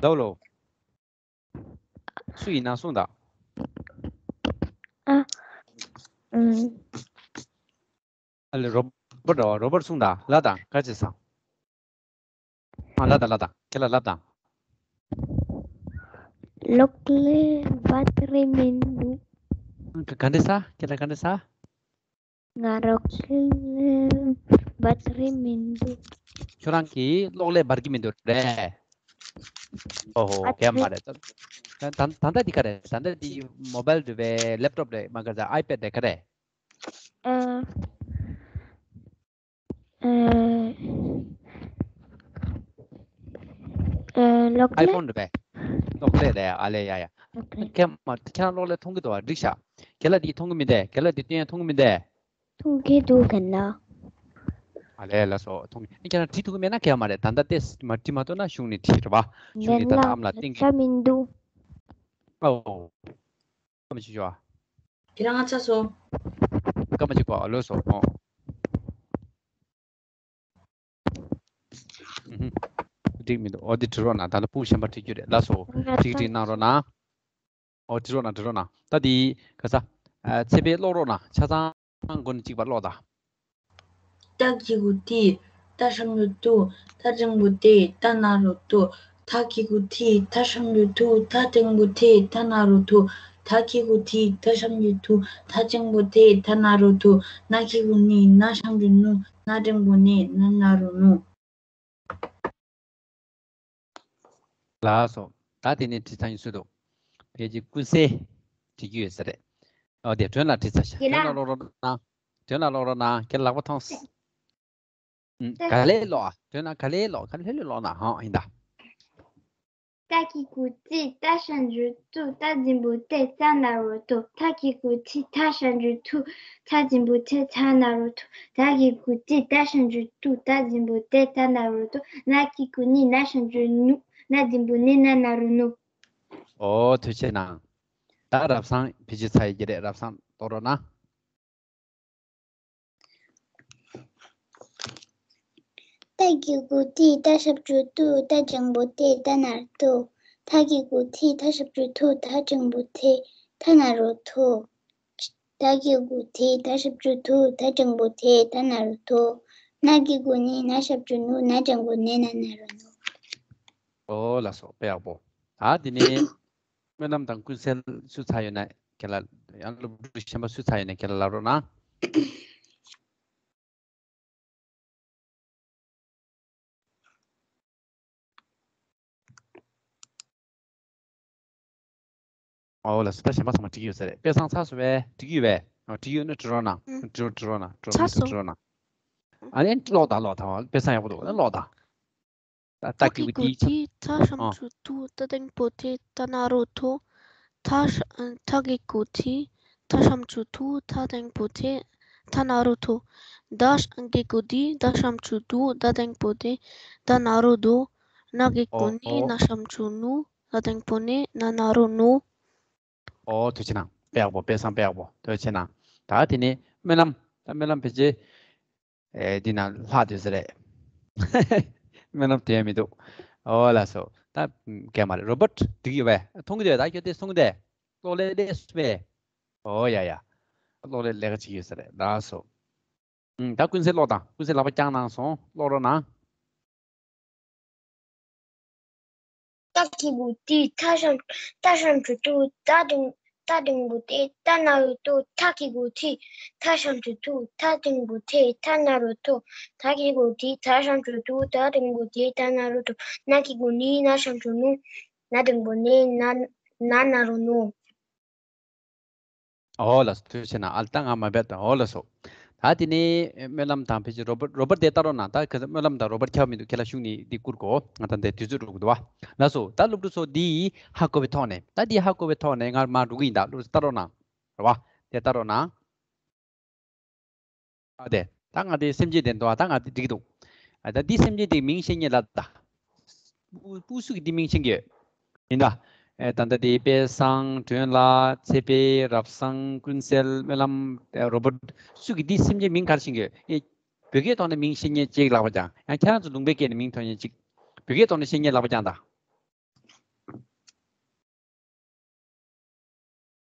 ཟླ་བ་ལོ། སུ་ཡིན་ན་གསུངས་དང་། ཨ། ཨུམ། ཨ་ལེ་རོ་པར་རོ་པར་གསུངས་དང་། ལབ་དང་། ག་ཅི་སང་། ཨ་ལབ་དང་། ལབ་དང་། ཁྱེད་ལ་ལབ་དང་། གློག་ཀླད་བེ་ཏི་རི་མི་འདུག་ག་ག་འདྲ་ས། ཁྱེད་ལ་ག་འདྲ་ས། ང་རོ་ཀླད་བེ་ཏི་རི་མི་འདུག་ཁྱོད་རང་གི་གློག་ཀླད་འབར་གྱི་མི་འདུག་རེད། ཨོ་ཧོ། ཨ་གས་མ་རེད། ད་ད་ད་ལྟ་འདི་ག་རེད། ད་ལྟ་འདི་མོ་བེལ་རེད་པས། ལེབ་ཊོབ་རེད། མ་ག་ཚ་ཨའི་པེ་ཌི་རེད། ག་རེད། ཨ། ཨ། ཨ། གློག་ཀླད། ཨའི་ཕོན་རེད་པས། གློག་ཀླད་རེད། ཨ་ལེ་ཡ་ཡ། གློག་ཀླད། ཁྱེད་མ་ཁྱེད་རང་གློག་ཀླད་མཐོང་གི་འདུག་བ། འགྲིག་ཤག་ཁྱེད་ལ་འདི་མཐོང་གི་མི་འདུག་ཁྱེད་ལ་འདི་སྟོན་ཡ་མཐོང་གི་མི་འདུག་མཐོང་གི་འདུག་ག་ན། ཨ་ལེ་ལགས་སོ། མཐོང་གི། ཁྱེད་རང་བྲིས་ཐུབ་ཀྱི་མེད་ན་གས་མ་རེད། ད་ལྟ་ཏེས་མ་བྲིས་མ་ཐུབ་ན་གཞུག་ནས་བྲིས་རེད་པ། གཞུག་ནས་ད་ལྟ་ཨ་མ་ལགས་བསྟན་གྱི། ད་མི་འདུག་ཨོ། སྐར་མ་བཞི་བཅུ་བ། དེ་རིང་ང་ཚ་སོང་། སྐར་མ་གཅིག་པ། ཨ་ལོས་སོ། ཨོ། ཨུ་ཧུ། འགྲིག་མི་འདུག་ཨོ་འདི་བྲི་རོགས་གནང་། ད་ལྟ་སྤུ་གུ་གཞན་པ་བྲི་རྒྱུ་རེད། ལགས་སོ། ང་ཚ་སོང་། ཀྲིག་ཀྲིག་གནང་རོགས་གནང་། ཨོ་བྲི་རོགས་གནང་། བྲི་རོགས་གནང་། ད་འདི་ག་ས། ཨ་ཚེ་འཕེལ་ཀློག་རོགས་གནང་། ཆ་ཚང་མགོ་ནས་གཅིག་བར་ཀློག་དང་། ཏ་གི་གུ་ཏི། ཏ་ཞབས་ཀྱུ་ཏུ། ཏ་འགྲེང་བུ་ཏེ། ཏ་ན་རོ་ཏོ། ཐ་གི་གུ་ཐི། ཐ་ཞབས་ཀྱུ་ཐུ། ཐ་འགྲེང་བུ་ཐེ། ཐ་ན་རོ་ཐོ། ཐ་གི་གུ་ཐི། ཐ་ཞབས་ཀྱུ་ཐུ། ཐ་འགྲེང་བུ་ཐེ། ཐ་ན་རོ་ཐོ། ན་གི་གུ་ནི། ན་ཞབས་ཀྱུ་ནུ། ན་འགྲེང་བུ་ནེ། ན་ན་རོ་ནོ། ལགས་སོ། ད་དེ་ནས་བྲིས་ཚར་ཡིན་ཚོད་འདུག་ཕལ་ཆེར་ཀུན་གསལ་བྲིས་རྒྱུ་ཡོད་ས་རེད། ཨོ་དེ་དོན་ལ་བྲིས་ཚར་ཤག་དོན་ལ་ཀློག་རོགས་གནང་། དོན་ལ་ཀློག་རོགས་གནང་། ཁྱེད་ལག་པ་ཐོངས། ཨུམ། ད་ག་ལེ་ཀློག་ཨ། དོན་ལ་ག་ལེ་ཀློག་ག་ལེ་ལེ་ཀློག་ན་ཧང་ཡིན་ད། ཏ་གི་གུ་ཏི། ཏ་ཞབས་ཀྱུ་ཏུ། ཏ་འགྲེང་བུ་ཏེ། ཏ་ན་རོ་ཏོ། ཐ་གི་གུ་ཐི། ཐ་ཞབས་ཀྱུ་ཐུ། ཐ་འགྲེང་བུ་ཐེ། ཐ་ན་རོ་ཐོ། ཐ་གི་གུ་ཏི། ཏ་ཞབས་ཀྱུ་ཏུ། ཏ་འགྲེང་བུ་ཏེ། ཏ་ན་རོ་ཏོ། ན་གི་གུ་ནི། ན་ཞབས་ཀྱུ་ནུ། ན་འགྲེང་བུ་ནེ། ན་ན་རོ་ནོ། ཨོ་ཐུགས་རྗེ་གནང་། ད་རབ་གསང་བེད་སྤྱོད་ཚར་ཡི་གི་རེད། རབ་གསང་ཀློག་རོགས་གནང་། ཏ་གི་གུ་ཏི། ཏ་ཞབས་ཀྱུ་ཏུ། ཏ་འགྲེང་བུ་ཏེ། ཏ་ན་རོ་ཏོ། ཐ་གི་གུ་ཐི། ཐ་ཞབས་ཀྱུ་ཐུ། ཐ་འགྲེང་བུ་ཐེ། ཐ་ན་རོ་ཐོ། ཏ་གི་གུ་ཐི། ཐ་ཞབས་ཀྱུ་ཐུ། ཐ་འགྲེང་བུ་ཐེ། ཐ་ན་རོ་ཐོ། ན་གི་གུ་ནི། ན་ཞབས་ཀྱུ་ནུ། ན་འགྲེང་བུ་ནེ། ན་ན་རོ་ནོ། ཨོ་ལགས་སོ། དཔེ་ཡག་པོ། ད་དེ་ནས་སྨོན་ལམ་དང་ཀུན་གསལ་སུ་ཚར་ཡོད་ན་ཁྱེད་ལ། ཡང་སློབ་ཕྲུག་གཞན་པ་སུ་ཚར་ཡོད་ན་ཁྱེད་ལ་ལབ་རོགས་གནང་། ཨོ་ལགས་སོ། ད་གཞན་པ་ཚང་མ་འགྲིག་ཡོད་ས་རེད། དཔེ་བཟང་ཚར་སོང་བས། འགྲིག་ཡོད་པས། ཨོ་འགྲིག་ཡོད་ན་འབྲི་རོགས་གནང་། ཨུ། འབྲི་རོགས་འབྲི་རོགས་གནང་། འབྲི་རོགས་ཚར་མི་འདུག་སོང་། འབྲི་རོགས་གནང་། ཨ་ནི་ཀློག་དང་། ཀློག་དང་། དཔེ་བཟང་ཡག་པོ་འདུག་ཨ་ནི་ཀློག་དང་། ད་ཏ་ཐ་གི་གི་གུ་གུ་ཏི། ཏི། ཐ་ཞབས་ཨ། ཀྱུ་ཐུ། ཏ་འགྲེང་བུ་ཏེ། ཏ་ན་རོ་ཐོ། ཐ་ཞབས། ཐ་གི་གུ་ཐི། ཐ་ཞབས་ཀྱུ་ཐུ། ཐ་འགྲེང་བུ་ཐེ། ཐ་ན་རོ་ཐོ། ད་གི་གུ་ཏི། ད་ཞབས་ཀྱུ་དུ། ད་འགྲེང་བུ་ཏེ། ད་ན་རོ་དོ། ན་གི་གུ་ནི། ཨོ། ན་ཞབས་ཀྱུ་ནུ། ན་འགྲེང་བུ་ནེ། ན་ན་རོ་ནོ། ཨོ་ཐུགས་རྗེ་གནང་། དཔེ་ཡག་པོ། དཔེ་བཟང་། དཔེ་ཡག་པོ། ཐུགས་རྗེ་གནང་། ད་དེ་ནས་སྨོན་ལམ། ད་སྨོན་ལམ་བེད་སྤྱོད། ཨེ་འདི་ན་ལྷག་དུས་ཟེར་རེད། སྨོན་ལམ་དེ་ཡང་མི་འདུག་ཨོ་ལགས་སོ། ད་གས་མ་རེད། རོ་པོཊ་འགྲིག་ཡོད་པས། མཐོང་གི་འདུག་ད་ཁྱོད་དེ་གསུང་གི་འདུག་གློག་ཀླད་ལས་སུ་བས། ཨོ་ཡ་ཡ། གློག་ཀླད་ལས་ཀ་བྱེད་ཀྱི་ཡོད་ས་རེད། ལགས་སོ། ཨུམ། ད་ཀུན་གསལ་ཀློག་དང་། ཀུན་གསལ་ལག་པ་བརྐྱངས་གནང་སོང་། ཀློག་རོགས་གནང་། ཏ་གི་གུ་ཏི། ཐ་ཞབས། ཏ་ཞབས་ཀྱུ་ཏུ། ཏ་འགྲེང་། ཏ་འགྲེང་བུ་ཏེ། ཏ་ན་རོ་ཏོ། ཐ་གི་གུ་ཐི། ཐ་ཞབས་ཀྱུ་ཐུ། ཐ་འགྲེང་བུ་ཐེ། ཐ་ན་རོ་ཐོ། ཏ་གི་གུ་ཏི། ཐ་ཞབས་ཀྱུ་ཏུ། ཏ་འགྲེང་བུ་ཏེ། ཏ་ན་རོ་ཐོ། ན་གི་གུ་ནི། ན་ཞབས་ཀྱུ་ནུ། ན་འགྲེང་བུ་ནེ། ན། ན་ན་རོ་ནོ། ཨོ་ལགས་སོ། ཐུགས་རྗེ་ཆེ་གནང་། ཨ་ལ་ད་ང་མ་བསྡད་ད། ཨོ་ལགས་སོ། ད་དེ་ནས་སྨོན་ལམ་དང་ཕལ་ཆེར་རོ་བར་རོ་བར་དེ་ལྟ་རོགས་གནང་། ད་ཁ་སང་སྨོན་ལམ་དང་རོ་བར་ཁྱབ་མི་འདུག་ཁྱེད་ལ་ཤུགས་ནི་འདི་བསྐུར་གོ། ང་ད་འདི་དུས་ཚོད་འགྲོ་གི་འདུག་བ། ལགས་སོ། ད་སློབ་ཕྲུག་ཚོ་འདི་ཧ་གོ་བའི་ཐོག་ནས། ད་འདི་ཧ་གོ་བའི་ཐོག་ནས་ང་མར་འགྲོ་གི་ཡིན། ད་སློབ་ཕྲུག་ལྟ་རོགས་གནང་། རེད་བ། དེ་ལྟ་རོགས་གནང་། ཨ་དེ། ད་ང་དེ་སེམས་ཅན་དེ་འདུག་ཨ། ད་ང་དེ་འགྲིག་འདུག་ཨ་ད་འདི་སེམས་ཅན་དེ་མིང་ཤེས་མཁན་ལ་ད། སུ་སུ་གི་འདི་མིང་ཤེས་ཀྱི་ཡོད། ཡིན་ད། ཨེ་ད་ལྟ་དེ་དཔལ་བཟང་སྒྲོན་ལགས། ཚེ་འཕེལ། རབ་བཟང་། ཀུན་གསལ། སྨོན་ལམ། ཨེ་རོ་བར། སུ་གི་འདི་སེམས་ཅན་མིང་ག་རེ་ཤེས་ཀྱི་ཡོད། ཨེ་བོད་སྐད་ཐོག་ནས་མིང་ཤེས་མཁན་གཅིག་ལག་པ་བརྐྱངས། ཡང་ཁྱེད་རང་ཚོ་ལུང་པའི་སྐད་ནས་མིང་ཐོན་མཁན་གཅིག་བོད་སྐད་ཐོག་ནས་ཤེས་མཁན་ལག་པ་བརྐྱངས་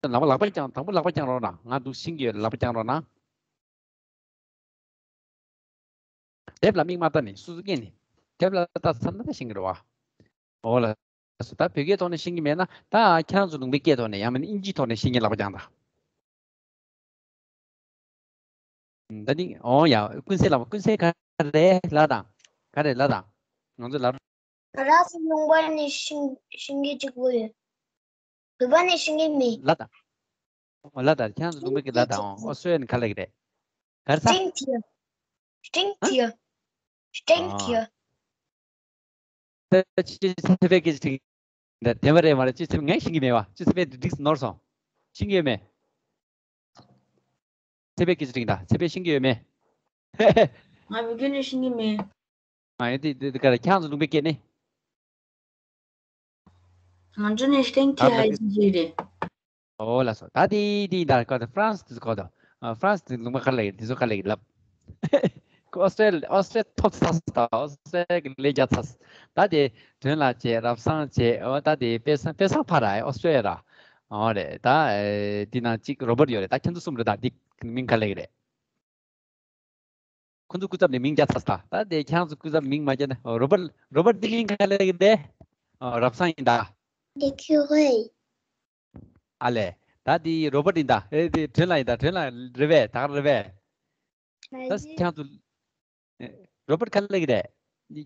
དང་། ལག་པ་ལག་པ་བརྐྱངས། དང་པོ་ལག་པ་བརྐྱངས་རོགས་གནང་། ང་འདུག་ཤེས་ཀྱི་ཡོད། ལག་པ་བརྐྱངས་རོགས་གནང་། དེབ་ལ་མིག་མ་ལྟ་ནས་སོ་སོ་སྐད་ནས། དེབ་ལ་ལྟ་ཚར་ན་ད་ཤེས་ཀྱི་རེད་བ། འོ་ལགས་སོ། ད་བོད་སྐད་ཐོག་ནས་ཤེས་ཀྱི་མེད་ན། ད་ཁྱེད་རང་ཚོ་ལུང་པའི་སྐད་ཐོག་ནས། ཡང་མིན་ན་ཨིན་ཇིའི་ཐོག་ནས་ཤེས་མཁན་ལག་པ་བརྐྱངས་དང་། ད་ནི་འོ་ཡ། ཀུན་གསལ་ལགས། ཀུན་གསལ་ག་རེ་ལབ་དང་། ག་རེ་ལབ་དང་། ང་ཚོ་ལབ། ང་རང་ཚོ་ལུང་པ་ནས་ཤེས་ཤེས་མཁན་གཅིག་པོ་ཡོད། བོད་པ་ནས་ཤེས་མཁན་མེད། ལབ་དང་། ལབ་དང་། ཁྱེད་རང་ཚོ་ལུང་པའི་སྐད་ལབ་དང་། ཨོ་སི་ཀྲེ་ལི་ཡ་ནས་ག་རེ་ལབ་ཀྱི་རེད། ག་རེ་ཟ། སྤྲིན་ཐིག་སྤྲིན་ཨ་ཐིག་སྤྲིན་ཨ་ཐིག་ད་ཅི་ཚེ་འཕེལ་སྐད་ཆ་དྲིས། ད་བདེན་པ་རེད་མ་རེད། ཅི་ཚེ་འཕེལ་ངས་ཤེས་ཀྱི་མེད་བ། ཅི་ཚེ་འཕེལ་འགྲིག་ནོར་སོང་། ཤེས་ཀྱི་ཡོད་མེད། ཚེ་འཕེལ་སྐད་ཆ་དྲིས་ད། ཚེ་འཕེལ་ཤེས་ཀྱི་ཡོད་མེད། ང་བོད་སྐད་ནས་ཤེས་ཀྱི་མེད། ང་ཡོད་དེ་དེ་ག་རེ། ཁྱེད་རང་ཚོ་ལུང་པའི་སྐད་ནས། ང་ཚོ་ནས་སྤྲིན་ཐིག་ཧའི་ཅི་ཅི་རེད། ཨོ་ལགས་སོ། ད་དེ་དེ་ད་ག་ད་ཧྥ་རན་སི་དེ་ག་ད། ཨ་ཧྥ་རན་སི་དེ་ལུང་པ་ག་རེ་ལབ་ཀྱི། དེ་ཚོ་ག་རེ་ལབ་ཀྱི་ལབ། ཨོ་སི་ཀྲེ་ལི་ཡ། ཨོ་སི་ཀྲེ་ལི་ཡ་ཐོབ་ཚར་སོང་། ད་ཨོ་སི་ཀྲེ་ལི་ཡ་གི་ལས་རྒྱག་ཚར་སོང་། ད་དེ་སྒྲོན་ལགས་བྱས། རབ་བཟང་བྱས། ཨོ་ད་དེ་དཔལ་བཟང་། དཔལ་བཟང་ཕར་ར། ཨོ་སི་ཀྲེ་ལི་ཡ་ར། ཨོ་རེད། ད་ཨེ་འདི་ནང་གཅིག་རོ་བར་ཡོད་རེད། ད་ཁྱེད་ཚོ་གསུམ་རེད། ད་འདི་མིང་ག་རེ་ལབ་ཀྱི་རེད། ཁོ་ཚོ་སྐུ་ཚབ་ནས་མིང་རྒྱག་ཚར་སོང་། ད་དེ་ཁྱེད་རང་ཚོ་སྐུ་ཚབ་མིང་མ་རྒྱག་ན། ཨོ་རོ་བར། རོ་བར་འདི་མིང་ག་རེ་ལབ་ཀྱི་རེད། ཨོ་རབ་བཟང་ཡིན་ད། ཨེ་ཁྱུ་ཧེ། ཨ་ལས། ད་འདི་རོ་བར་ཡིན་ད། ཨེ་འདི་སྒྲོན་ལགས་ཡིན་ད། སྒྲོན་ལགས་རེད་པས། ད་ག་རེ་རེད་པས། ད་ཁྱེད་རང་ཚོ། ཨེ་རོ་བར་ག་རེ་ལབ་ཀྱི་རེད།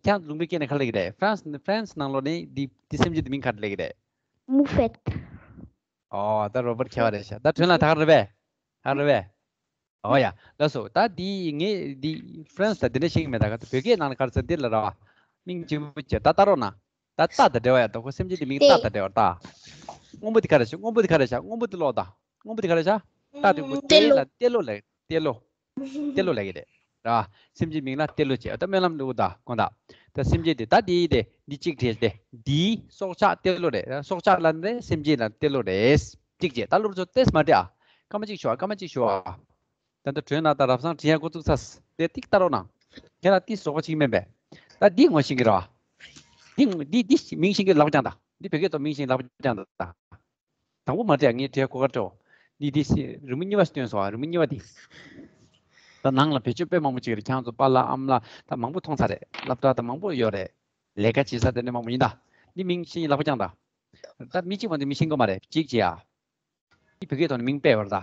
ཁྱེད་རང་ཚོ་ལུང་པའི་སྐད་ནས་ག་རེ་ལབ་ཀྱི་རེད། ཧྥ་རན་སི། ཧྥ་རན་སི་ནང་ལོགས་ནས་འདི་འདི་སེམས་ཅན་འདི་མིང་ག་རེ་ལབ་ཀྱི་རེད། མུ་ཕེད། ཨོ་ད་རོ་བར་མཁས་པ་རེད་ཤག་ད་སྒྲོན་ལགས་ད་ག་རེ་རེད་པས། ད་ག་རེ་རེད་པས། ཨོ་ཡ། ལགས་སོ། ད་འདི་ངས་འདི་ཧྥ་རན་སི་ད་འདི་འདྲ་ཤེས་ཀྱི་མེད། ད་ག་ད་བོད་སྐད་ནང་ལ་ག་རེ་ཟེར་འདི་ལ་ར་བ། མིང་གཅིག་པུ་བྱས། ད་ལྟ་རོགས་གནང་། ད་རྟ་དང་འབྲེལ་བ་ཡོད་ད། ཁོ་སེམས་ཅན་འདི་མིང་རྟ་དང་འབྲེལ་བ་རྟ། སྔོན་པོ་འདི་ག་རེ་ཤག་སྔོན་པོ་འདི་ག་རེ་ཤག་སྔོན་པོ་འདི་ཀློག་ད། སྔོན་པོ་འདི་ག་རེ་ཤག་རྟ་འགྲེང་བུ་ཏེ་ལ་ཏེ་ལོ་ལ་ཏེ་ལོ། ཏེ་ལོ་ལབ་ཀྱི་རེད། ར། སེམས་ཅན་མིང་ལ་ཏེ་ལོ་བྱས། ད་སྨོན་ལམ་འདྲ་བོ་ད་དགོངས་དག་ད་སེམས་ཅན་དེ་ད་དེ་དེ་འདི་གཅིག་བྲིས་ཏེ། འདིའི་སྲོག་ཆགས་ཏེ་ལོ་རེད། སྲོག་ཆགས་ལབ་ནི་སེམས་ཅན་ལ་ཏེ་ལོ་རེད། གཅིག་བྱས། ད་སློབ་ཕྲུག་ཚོ་ཏེས་མ་བྲིས་ཨ། སྐར་མ་གཅིག་ཞོག་ཨ། སྐར་མ་གཅིག་ཞོག་ཨ། ད་ལྟ་སྒྲོན་ལགས་དང་རབ་བཟང་བྲིས་ཡ་འགོ་བཙུགས་ཚར། དེ་ཏིག་ལྟ་རོགས་གནང་། ཁྱེད་རང་ཏིག་ཟོག་པ་ཅིག་མིན་པས། ད་འདི་ངོ་ཤེས་ཀྱི་རེད་བ། འདི་འདི་འདི་མིང་ཤེས་ཀྱི་ལག་པ་བརྐྱངས་དང་། འདི་བོད་སྐད་ཐོག་མིང་ཤེས་ལག་པ་བརྐྱངས་དང་། དང་པོ་མ་བྲིས་ངས་བྲིས་གོ་སྐབས་སྤྲོད། འདི་འདི་སི་རི་མོ་གཉིས་པ་སྟོན་སོང་བ། རི་མོ་གཉིས་པ་འདི། ད་ནང་ལ་བེད་སྤྱོད་དཔེ་མང་པོ་ཅིག་རེད། ཁྱེད་རང་ཚོ་པཱ་ལགས་ཨ་མ་ལགས་ད་མང་པོ་མཐོང་ཚར་རེད། སློབ་གྲྭ་ད་མང་པོ་ཡོད་རེད། ལས་ཀ་བྱེད་ས་དེ་འདྲ་མང་པོ་ཡིན་ད། འདི་མིང་ཤེས་ལག་པ་བརྐྱངས་དང་། ད་མི་གཅིག་མ་གཏོགས་མི་ཤེས་ཀྱི་མ་རེད། གཅིག་བྱས་ཨ། འདི་བོད་སྐད་ཐོག་ནས་མིང་སྤེལ་བ་རེད་ད།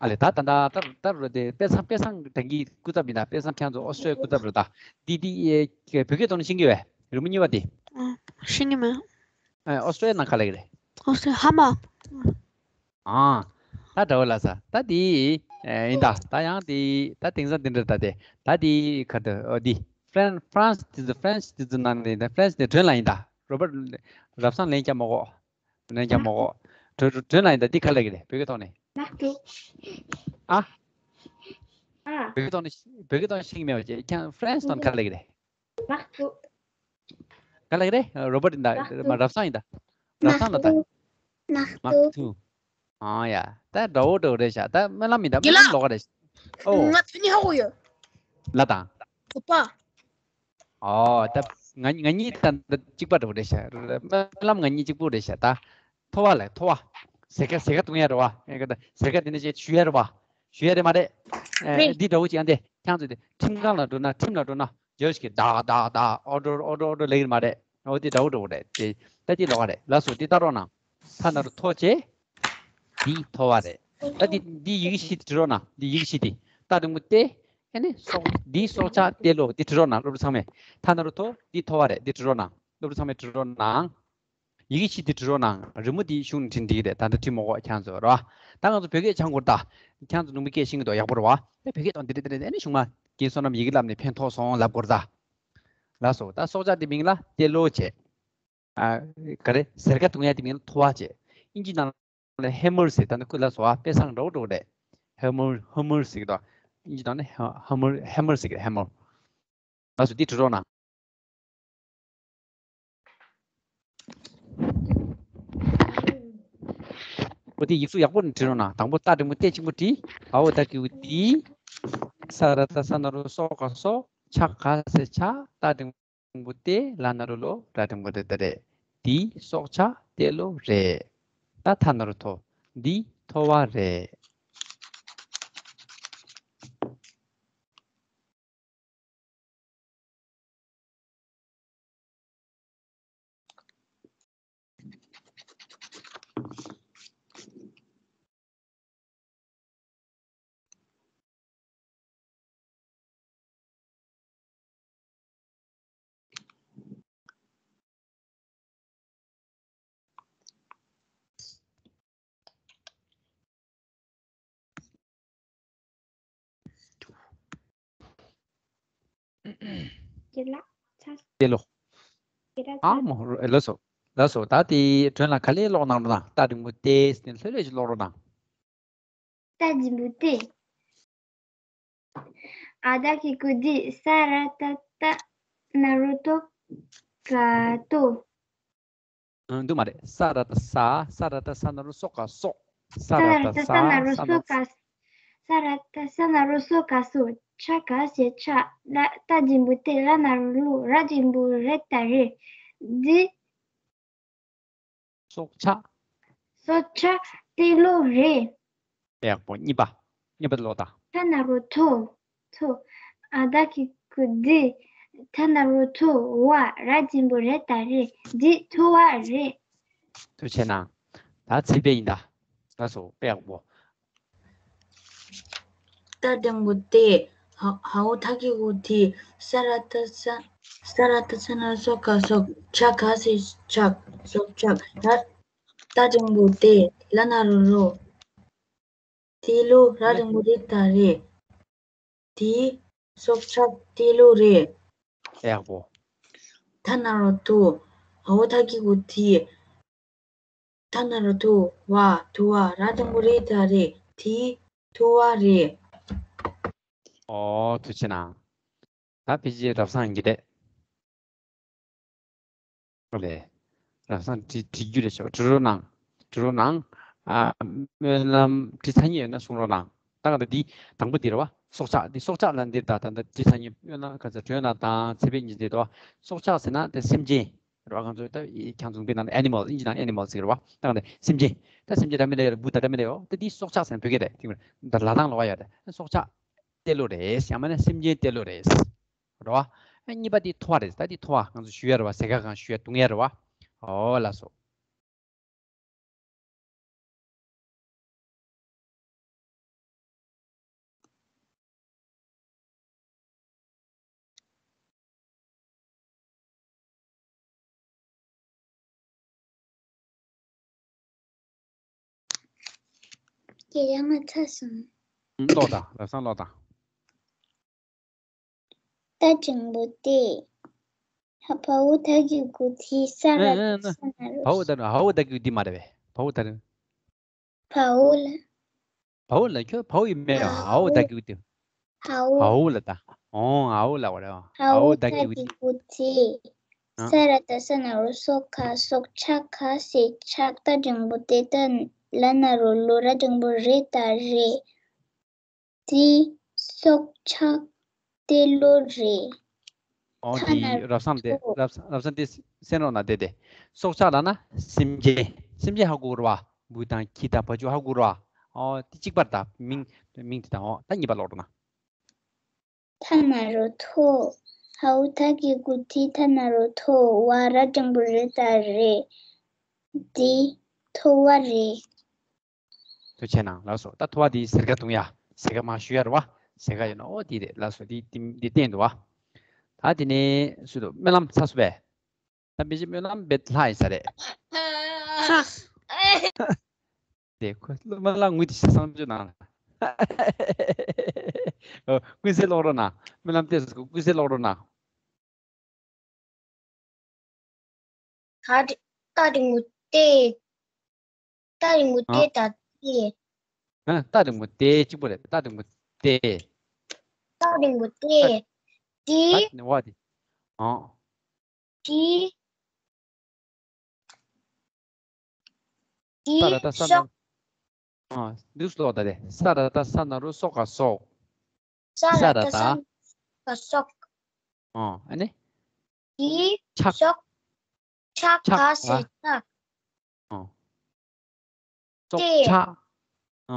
ཨ་ལས། ད་ད་ད་ད་ད་རུ་དེ་དཔལ་བཟང་། དཔལ་བཟང་དང་གི་སྐུ་ཚབ་ཡིན་ད། དཔལ་བཟང་ཁྱེད་ཚོ་ཨོ་སི་ཀྲི་ཡ་སྐུ་ཚབ་རེད་ད། འདི་འདི་ཨེ་བོད་སྐད་ཐོག་ནས་ཤེས་ཀྱི་ཡོད་པས། རི་མོ་གཉིས་པ་འདི། ཨ། ཤེས་ཀྱི་མེད། ཨ། ཨོ་སི་ཀྲི་ཡ་ནང་ག་རེ་ལབ་ཀྱི་རེད། ཨོ་སི་ཀྲི་ཡ་ཧ་མ། ཨ། ད་འདྲ་བོ་ལ་ས་ད་འདི་ཨེ་ཡིན་ད། ད་ཡང་འདི་ད་དེང་སང་འདི་འདྲ་ད་དེ་ད་འདི་ག་ད་ཨོ་འདི་ཧྥ་རན་ཧྥ་རན་སི་དེ་ཚོ་ཧྥ་རན་སི་དེ་ཚོ་ནང་ནས་ད་ཧྥ་རན་སི་ནས་སྒྲོན་ལགས་ཡིན་ད། རོ་བར་རབ་བཟང་ལན་རྒྱག་མ་དགོས། ནས་ཀྱང་མོ་གོ། དྲོད་དྲོད་ན་ཡིན་ད། འདི་ག་ལ་གི་རེད། བོད་སྐད་ཐོག་ནས། མ་ཐུབ། ཨ། ཨ། བོད་སྐད་ཐོག་ནས་བོད་སྐད་ཐོག་ནས་ཤེས་ཀྱི་མེད་པ་བྱས་ཀྱང་ཧྥ་རན་སི་ཐོག་ནས་ག་ལ་གི་རེད། མ་ཐུབ། ག་ལ་གི་རེད། རོ་བར་ཡིན་ད། མ་ཐུབ། མ་རབ་བཟང་ཡིན་ད། རབ་བཟང་ལ་ད། མ་ཐུབ། ཨ་ཡ། ད་འདྲ་བོ་འདྲ་བོ་རེད་ཤག་ད་སྨོན་ལམ་ཡིན་ད། སྨོན་ལམ་ལོགས་ཀ་རེད། ཨོ། ང་དོན་ནི་ཧ་གོ་ཡོད། ལ་དང་། བུ་པ། ཨོ། ད་ང་ང་གཉིས་ད་ད་གཅིག་པ་འདྲ་བོ་རེད་ཤག་སྨོན་ལམ་ང་གཉིས་གཅིག་པོ་རེད་ཤག་ད། ཐོ་བ་ལ་ཐོ་བ། ཟེར་ཁ་ཟེར་ཁ་བཏུང་ཡ་རེད་བ། ཨེ་ག་ད་ཟེར་ཁ་དེ་ནས་ཅིག་ཞུ་ཡ་རེད་བ། ཞུ་ཡ་རེད་མ་རེད། ཨེ་རེད། འདི་འདྲ་བོ་ཅིག་ཨ་འདི་ཁྱང་ཚོ་དེ་ཁྲིམས་ཁང་ལ་འགྲོ་ན། ཁྲིམས་ལ་འགྲོ་ན་ཇོཇ་གིས་ཌག་ཌག་ཌག་ཨོ་ཌར་ཨོ་ཌར་ཨོ་ཌར་ལེགས་རེད་མ་རེད། འོ་དེ་འདྲ་བོ་འདྲ་བོ་རེད་དེ། ད་དེ་ལོགས་ཀ་རེད། ལགས་སོ། དེ་ལྟ་རོགས་གནང་། ཐ་ན་རུ་ཐོ་བྱས། འདི་ཐོ་བ་རེད། ད་འདི་འདི་ཡི་གེ་བཞི་དེ་བྲི་རོགས་གནང་། འདི་ཡི་གེ་བཞི་དེ། ད་དུང་མོ་ཏེ། ཨེ་ནི་སྲོག་འདི་སྲོག་ཆགས་ཏེ་ལོ་འདི་བྲི་རོགས་གནང་། སློབ་ཕྲུག་ཚང་མས། ཐ་ན་རུ་ཐོ་འདི་ཐོ་བ་རེད། འདི་བྲི་རོགས་གནང་། སློབ་ཕྲུག་ཚང་མས་བྲི་རོགས་གནང་། ཡི་གེ་ཕྱིས་དེ་བྲི་རོགས་གནང་། རི་མོ་དེ་གཞུང་ནས་བྲིས་འགྲིག་རེད། ད་ལྟ་བྲིས་མ་དགོས་ཁྱེད་ཚོ་རོ། ད་ང་ཚོ་བོད་སྐད་སྦྱང་དགོས་རེད་ད། ཁྱེད་ཚོ་ནུབ་མོ་སྐད་ཤེས་ཀྱི་འདུག་ཡག་པོ་རེད་བ། ཨེ་བོད་སྐད་དང་འདི་རེད་འདི་རེད་ཨེ་ནི་གཞུང་མ་རྒན་བསོད་ནམས་ཡི་གེ་བསླབ་ནས་ཕན་ཐོགས་སོང་ལབ་དགོས་རེད་ད། ལགས་སོ། ད་སྲོག་ཆགས་དེ་མིང་ལ་ཏེ་ལོ་བྱས། ཨ། ག་རེ་ཟེར་ཁ་བཏུང་ཡ་དེ་མིང་ལ་ཐོ་བ་བྱས། ཨིན་ཇི་ནང་ལ་ཧེ་མར་ཟེར། ད་ནི་ཁོ་ལ་སོ་ཨ་དཔེ་བཟང་འདྲ་བོ་འདྲ་བོ་རེད། ཧེ་མར་ཧེ་མར་ཟེར་གི་འདུག་ཨིན་ཇི་ནང་ནས་ཧེ་མར་ཧེ་མར་ཟེར་གི་རེད། ཧེ་མར། ལགས་སོ། འདི་བྲི་རོགས་གནང་། འོ་དེ་ཡིག་གཟུགས་ཡག་པོ་ནས་བྲི་རོགས་གནང་། དང་པོ་ཏ་འགྲེང་བུ་ཏེ་གཅིག་པོ་བྲིས། འ་འོག་ཏ་གི་གུ་ཏི། ས་ར་ཏ་ས་ན་རོ་སོ་ག་སྲོག་ཆ་ག་ས་ཆགས། ཏ་འགྲེང་བུ་ཏེ་ལ་ན་རོ་ལོ་ར་འགྲེང་བུ་རེ་ད་རེད། འདི་སྲོག་ཆགས་ཏེ་ལོ་རེད། ད་ཐ་ན་རོ་ཐོ། འདི་ཐོ་བ་རེད། ཀྱེ་ལ། ཚ། ཀྱེ་ལོ། ཀྱེ་ལ། ཨ་མོ། ལགས་སོ། ལགས་སོ། ད་དེ་སྒྲོན་ལ་ག་ལེ་ཀློག་གནང་རོགས་གནང་། ཏ་འགྲེང་བུ་ཏེ་ཟེར་ནས་ལྷོད་ལྷོད་ཅིག་ཀློག་རོགས་གནང་། ཏ་འགྲེང་བུ་ཏེ། འ་ཏ་གི་གུ་ཏི། ས་ར་ཏ་ཏ་ན་རོ་ཏོ་ག་ཏོ། ཨ། འདུག་མ་རེད། ས་ར་ཏ་ས། ས་ར་ཏ་ས་ན་རོ་སོ་ག་སྲོག་ས་ར་ཏ་ས་ན་རོ་སོ་ག། ས་ར་ཏ་ས་ན་རོ་སོ་ག་སོ། ཆ་ག་ས་ཆགས། ལ། ཏ་འགྲེང་བུ་ཏེ་ལ་ན་རོ་ལོ་ར་འགྲེང་བུ་རེ་ད་རེད། འདི། སྲོག་ཆགས། སྲོག་ཆགས་ཏེ་ལོ་རེད། ཡག་པོ། གཉིས་པ། གཉིས་པ་ཀློག་དང་། ཐ་ན་རོ་ཐོ། ཐོ། འ་ཏ་གི་གུ་ཏི། ཐ་ན་རོ་ཐོ་བ་ར་འགྲེང་བུ་རེ་ད་རེད། འདི་ཐོ་བ་རེད། ཐུགས་རྗེ་གནང་། ད་ཚེ་འཕེལ་ཡིན་ད། ལགས་སོ། དཔེ་ཡག་པོ། ཏ་འགྲེང་བུ་ཏེ། འ། འ་འོག་ཏ་གི་གུ་ཏི། ས་ར་ཏ་ས། ས་ར་ཏ་ས་ན་རོ་སོ་ག་སྲོག་ཆ་ག་ས་ཆགས། སྲོག་ཆགས། ད། ཏ་འགྲེང་བུ་ཏེ་ལ་ན་རོ་ལོ། ཏེ་ལོ་ར་འགྲེང་བུ་རེ་ད་རེད། དེ་སྲོག་ཆགས་ཏེ་ལོ་རེད། ཡག་པོ། ཐ་ན་རོ་ཐོ། འ་འོག་ཏ་གི་གུ་ཏི། ཐ་ན་རོ་ཐོ་བ། ཐོ་བ་ར་འགྲེང་བུ་རེ་ད་རེད། དེ་ཐོ་བ་རེད། ཨོ། ཐུགས་རྗེ་གནང་། ད་ཕལ་ཆེར་རབ་བཟང་གི་རེད། ཨོ་ལེ། རབ་བཟང་བྲིས་བྲིས་རྒྱུ་རེད་ཤག་བྲི་རོགས་གནང་། བྲི་རོགས་གནང་། ཨ། སྨོན་ལམ་བྲི་ཚར་མཁན་ཡོད་ན་གསུང་རོགས་གནང་། ད་ག་ད་འདི་དང་པོ་འདི་རེད་བ། སྲོག་ཆགས་འདི་སྲོག་ཆགས་ལ་འདིར་ད་ད་ད་བྲི་ཚར་མཁན་ཡོད་ན་ག་ཚ་བྲོས་ན་དང་ཚེ་འཕེལ་གཉིས་འདི་རེད་བ། སྲོག་ཆགས་ཟེར་ན་དེ་སེམས་ཅན། རེད་བ། ང་ཚོ་ད་ཁྱང་ཚོང་པའི་ནང་ལ་ཨེ་ནི་མལ་ཨིན་ཇི་ནང་ཨེ་ནི་མལ་ཟེར་གི་རེད་བ། ད་ག་ད་སེམས་ཅན། ད་སེམས་ཅན་འདྲ་མི་འདྲ་ཡོད་རེད། འབུ་ད་འདྲ་མི་འདྲ་ཡོད། ད་འདི་སྲོག་ཆགས་ཟེར་ན་བོད་སྐད་རེད། དེ་ད་ལ་དང་ལོ་བ་ཡོད་རེད། སྲོག་ཆགས་ཏེ་ལོ་རེད། ཡང་མིན་ན་སེམས་ཅན་ཏེ་ལོ་རེད། རེད་བ། ཨ། གཉིས་པ་དེ་ཐོ་བ་རེད། ད་དེ་ཐོ་བ་ང་ཚོ་ཞུ་ཡ་རེད་བ། ཟས་ཁ་གང་ཞུ་ཡ་བཏུང་ཡ་རེད་བ། ཨོ་ལགས་སོ། ཁྱེད་རང་ང་ཚ་སོང་། ཀློག་དང་། ལབ་སང་ཀློག་དང་། ཏ་འགྲེང་བུ་ཏེ། ཧ། བ་འོག་ཏ་གི་གུ་ཏི། ས་ར་ཏ་ས་ན་རོ། བ་འོག་ཏ། འ་འོག་ཏ་གི་གུ་ཏི་མ་རེད་པས། བ་འོག་ཏ། བ་འོག་ལ། བ་འོག་ལ། ཁྱོད་བ་འོག་ཡིན་མེད། འ་འོག་ཏ་གི་གུ་ཏི། འ་འོག་ལ་ད། ཨོ། འ་འོག་ལ་བ་རེད། འ་འོག་ཏ་གི་གུ་ཏི། ས་ར་ཏ་ས་ན་རོ་སོ་ག་སྲོག་ཆགས། ག་ས་ཆགས། ཏ་འགྲེང་བུ་ཏེ་ཏ་ལ་ན་རོ་ལོ་ར་འགྲེང་བུ་རེ་ད་རེད། དེ་སྲོག་ཆགས་ཏེ་ལོ་རེད། ཨོ། ཐ་ན་དེ་རོ་རབ་བཟང་དེ་ཐོ། རབ་རབ་བཟང་དེ་གསན་རོགས་གནང་། དེ་དེ་སྲོག་ཆགས་ལབ་ན་སེམས་ཅན། སེམས་ཅན་ཧ་གོ་རེད་བ། འབུ་དང་ཁྱི་དང་བ་ཕྱུགས་ཧ་གོ་རེད་བ། ཨོ། དེ་གཅིག་པ་རེད་ད། མིང་མིང་དེ་དང་། ཨོ། ད་གཉིས་པ་ཀློག་རོགས་གནང་། ཐ་ན་རོ་ཐོ། འ་འོག་ཏ་གི་གུ་ཏི། ཐ་ན་རོ་ཐོ་བ་ར་འགྲེང་བུ་རེ་ད་རེད། དེ་ཐོ་བ་རེད། ཐུགས་རྗེ་གནང་། ལགས་སོ། ད་ཐོ་བ་དེ་ཟེར་ཁ་བཏུང་ཡ། ཟེར་ཁ་མར་ཞུ་ཡ་རེད་བ། ཟེར་ཁ་ཡོད་ན། ཨོ། དེ་རེད། ལགས་སོ། དེ་དེ་དེ་བསྟན་འདུག་བ། ད་དེ་ནས་སུ་འདུག་སྨོན་ལམ་ཚར་སོང་པས། ད་མི་ཤེས་སྨོན་ལམ་བེད་ལྷག་ཡིན་ས་རེད། ཧ། དེ་ཁོ་སྨོན་ལམ་ངུས་དེ་ཤ་གསང་སྤྱོད་ནང་ལ། ཨོ། ཀུན་གསལ་ཀློག་རོགས་གནང་། སྨོན་ལམ་བལྟས་སོང་། ཀུན་གསལ་ཀློག་རོགས་གནང་། ད་རིང་མོ་དེ། ད་རིང་མོ་ཨ། དེ་ད་དེ། ཨ། ད་རིང་མོ་དེ་གཅིག་པོ་རེད། ད་རིང་མོ་དེ། ད་རིང་མོ་དེ། ད་དེ། ད་ནི་བ་དེ། ཨ། དེ། དེ། ས་ར་ད་ས་ན། སོག་ཨ། འདུག་སེ་ཀློག་ད་དེ། ས་ར་ད་ས་ན་རོ་སོ་ག་སོག་ས་ར་ད་ས་ན་རོ་སོ་ག་སོག་ཨ། ཨ་ནི། དེ། ཆག་སོག་ཆག་ཆག་ག་ཟེར་ཆག་ཨ། སོག་དེ། ཆག་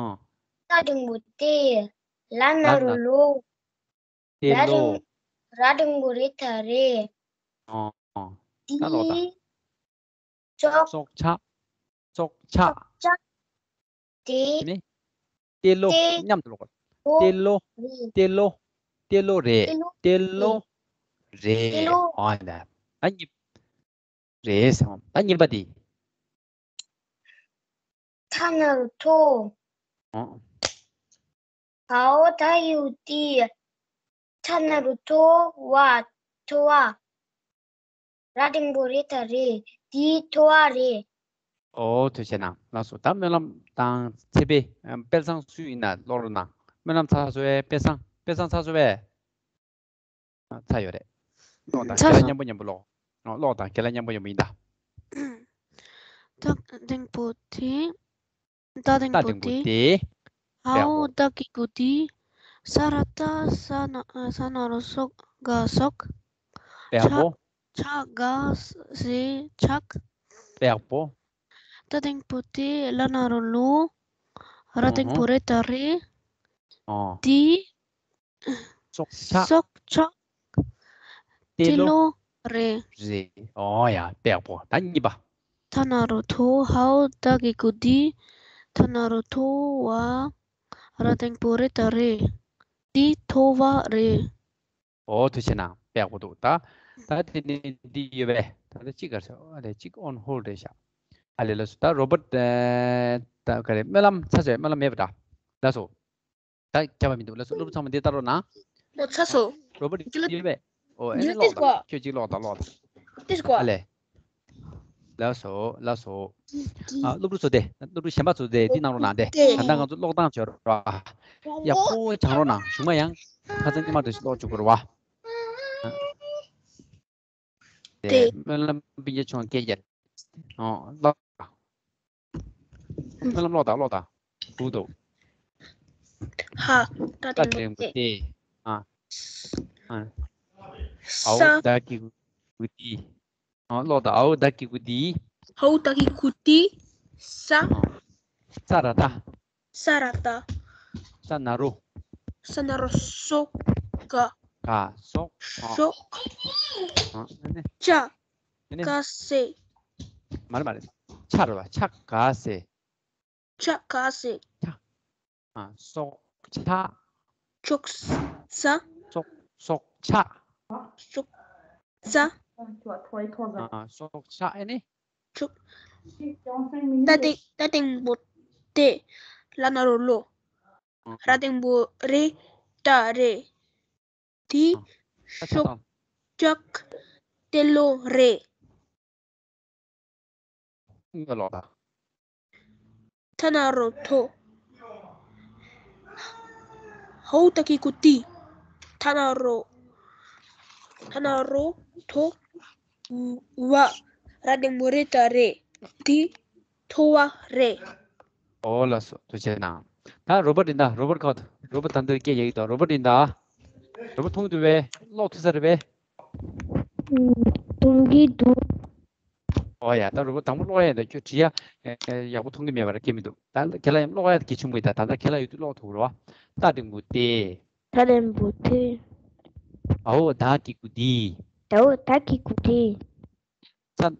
ཨ། ད་རིང་མོ་དེ། ལ་ན་རོ་ལོ། ལ་ན་རོ་ལོ། དེ་ལོ། ར་འགྲེང་བུ་རེ་ད་རེ། ཨ། ཨ། དེ། ད་ཀློག་ད། སོག་སོག་ཆག་སོག་ཆག་སོག་ཆག་དེ། དེ་ནི། ཏེ་ལོ། ཏེ་མཉམ་དུ་ཀློག་དགོས། ལོ། ཏེ་ལོ། རེད། ཏེ་ལོ། ཏེ་ལོ་རེད། ཏེ་ལོ། ཏེ་ལོ། རེད། ཏེ་ལོ། ཨ་ད། ཨ་གཉིས། རེད་ཟེར་བ། ད་གཉིས་པ་དེ། ཐ་ན་རོ་ཐོ། ཨ། འའོ་ད་གི་གུ་དི། ཐ་ན་རོ་ཐོ་བ། ཐོ་བ། ར་འགྲེང་བུ་རེ་ད་རེ། དེའི་ཐོ་བ་རེད། ཨོ་ཐུགས་རྗེ་གནང་། ལགས་སོ། ད་སྨོན་ལམ་དང་ཚེ་འཕེལ། ཨ། དཔལ་བཟང་སུ་ཡིན་ན་ཀློག་རོགས་གནང་། སྨོན་ལམ་ཚར་སོང་བས། དཔལ་བཟང་། དཔལ་བཟང་ཚར་སོང་བས། ཨ། ཚར་ཡོད་རེད། ཀློག་དང་། ཚར་སོང་། རྒན་ལགས་མཉམ་པོ་མཉམ་པོ་ཀློག་ཨ། ཀློག་དང་། རྒན་ལགས་མཉམ་པོ་མཉམ་པོ་ཡིན་ད། ད་འགྲེང་བུ་དེ། ད་འགྲེང་བུ་དེ། འའོ་ད་གི་གུ་དི། ས་ར་ད་ས་ན་ས་ན་རོ་སོ་ག་སོག་པེག་པོ། ཆག་ག་ཟེར་ཆག་པེག་པོ། ད་འགྲེང་བུ་དེ། ལ་ན་རོ་ལོ། ར་འགྲེང་བུ་རེ་ད་རེ། ཨོ། དེ། སོག་ཆག་སོག་ཆག་ཏེ་ལོ། ཏེ་ལོ་རེད། རེད། ཨོ་ཡ། པེག་པོ། ད་གཉིས་པ། ཐ་ན་རོ་ཐོ། འའོ་ད་གི་གུ་དི། ཐ་ན་རོ་ཐོ་བ། ར་འགྲེང་བུ་རེ་ད་རེ། དེའི་ཐོ་བ་རེད། ཨོ་ཐུགས་རྗེ་གནང་། པེག་པོ་འདུག་ད། ད་དེ་ནི་འདི་ཡོད་པས། ད་ལྟ་གཅིག་གར་ཤག་ཨ་ལས་གཅིག་ཨོན་ཧོལ་རེད་ཤག་ཨ་ལས། ལགས་སོ། ད་རོ་བར་ཊི། ཨ། ད་ག་རེ། སྨོན་ལམ་ཚར་སོང་། སྨོན་ལམ་མེད་པ་འདྲ། ལགས་སོ། ད་བྱ་བ་མི་འདུག་ལགས་སོ། སློབ་ཕྲུག་ཚང་མ་འདི་ལྟ་རོགས་གནང་། ཨོ་ཚར་སོང་། རོ་བར་ཊི་ཡོད་པས། ཨོ་ཨེ་ནི་ཀློག་དང་། ཁྱོད་གཅིག་ཀློག་དང་། ཀློག་དང་། ཨ་ལས། ལགས་སོ། ལགས་སོ། ཨ། སློབ་ཕྲུག་ཚོ་དེ། སློབ་ཕྲུག་གཞན་པ་ཚོ་དེ་འདི་གནང་རོགས་གནང་སྟེ། ད་ལྟ་ང་ཚོ་ཀློག་སྟངས་བྱོས་ར། ཡག་པོ་སྦྱང་རོགས་གནང་། གཞུག་མ་ཡང་ཁ་སང་སྔོན་མ་དེ་ཀློག་བཅུག་དགོས་རེད་པ། དེ་སྨོན་ལམ་སྤུན་ཀྱག་ཆུང་སྐད་རྒྱག་ཨོ་ཀློག་སྨོན་ལམ་ཀློག་དང་། ཀློག་དང་། འདུག་འདུག་ཧ། ད་ད་འགྲེང་བུ་དེ། ཨ། ཨ། ས། འའོ་ད་གི་གུ་དི། ཨ། ཀློག་དང་། འའོ་ད་གི་གུ་དི། འའོ་ད་གི་གུ་དི། ས། ཨ། ས་ར་ད། ས་ར་ད། ས་ན་རོ། ས་ན་རོ་སོ་ག་ག་སོག་ཨ། སོག་ཨ་ནི། ཆག་ཨ་ནི། ག་ཟེར། མ་རེད་མ་རེད། ཆག་རེད་པ། ཆག་ག་ཟེར། ཆག་ག་ཟེར། ཆག་ཨ། སོག་ཆག་སོག་ས། སོག་སོག་ཆག་སོག་ས། ཨ། སོག་ཆག་ཨ་ནི། ཆུ། ད་འགྲེང་ད་འགྲེང་བུ་དེ། ལ་ན་རོ་ལོ། ཨ། ར་འགྲེང་བུ་རེ་ད་རེད། དེའི་ཨ། ད་ཆག་སོག་དང་། ཆག་ཏེ་ལོ་རེད། ཨ་ནི་ཀློག་དང་། ཐ་ན་རོ་ཐོ། འའོ་ད་གི་གུ་དི། ཐ་ན་རོ། ཐ་ན་རོ་ཐོ་བ། ར་འགྲེང་བུ་རེ་ད་རེད། དེའི་ཐོ་བ་རེད། ཨོ་ལགས་སོ། ཐུགས་རྗེ་གནང་། ད་རོ་བར་ཊི་ཡིན་ད། རོ་བར་ཊི་ཁ། རོ་བར་ཊི་ད་འདིར་སྐད་རྒྱག་གི་འདུག་རོ་བར་ཊི་ཡིན་ད། རོ་བར་ཊི་མཐོང་གི་འདུག་པས། ཀློག་ཐུབ་ས་རེད་པས། ཨུམ། མཐོང་གི་འདུག་ཨོ་ཡ། ད་རོ་བར་ཊི་དང་པོ་ཀློག་ཡ་ཡིན་ད། ཁྱོད་བྲིས་ཡ་ཡག་པོ་མཐོང་གི་མེད་པ་ར་སྐད་མི་འདུག་ད་ཁྱེད་ལ་ཡང་ཀློག་ཡ་གལ་ཆེན་པོ་ཡིན་ད། ད་ལྟ་ཁྱེད་ལ་ཡོད་དུས་ཀློག་ཐུབ་རོགས། ད་འགྲེང་བུ་དེ། ད་འགྲེང་བུ་དེ། འའོ་ད་གི་གུ་དི། འའོ་ད་གི་གུ་དི། ས།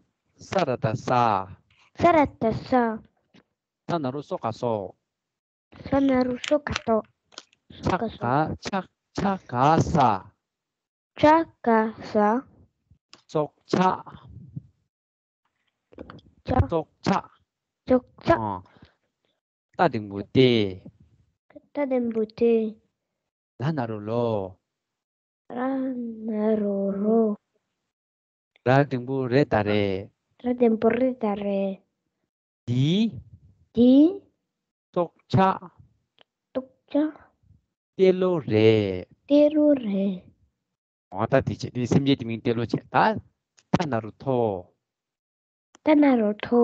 ས་ར་ད་ས། ས་ར་ད་ས། ཐ་ན་རོ་སོ་ག་སོག་ས་ན་རོ་སོ་ག་སོག་ཆག་ག་ཆག་ཆག་ག་ས། ཆག་ག་ས། སོག་ཆག་ཆ། ཙོག་ཆ། ཙོག་ཆ། ཨ། ཏ་འགྲེང་བུ་ཏེ། ཏ་འགྲེང་བུ་ཏེ། ལ་ན་རོ་ལོ། ར་ན་རོ་རོ། ར་འགྲེང་བུ་རེ་ད་རེད། ར་འགྲེང་བུ་རེ་ད་རེད། འདི། འདི། ཙོག་ཆ། ཙོག་ཆ། ཏེ་ལོ་རེད། ཏེ་ལོ་རེད། འོ་ད་དེ་བྱས་དེ་སེམས་ཅན་དེ་མིང་ཏེ་ལོ་བྱས། ད་ཐ་ན་རོ་ཐོ། ཐ་ན་རོ་ཐོ།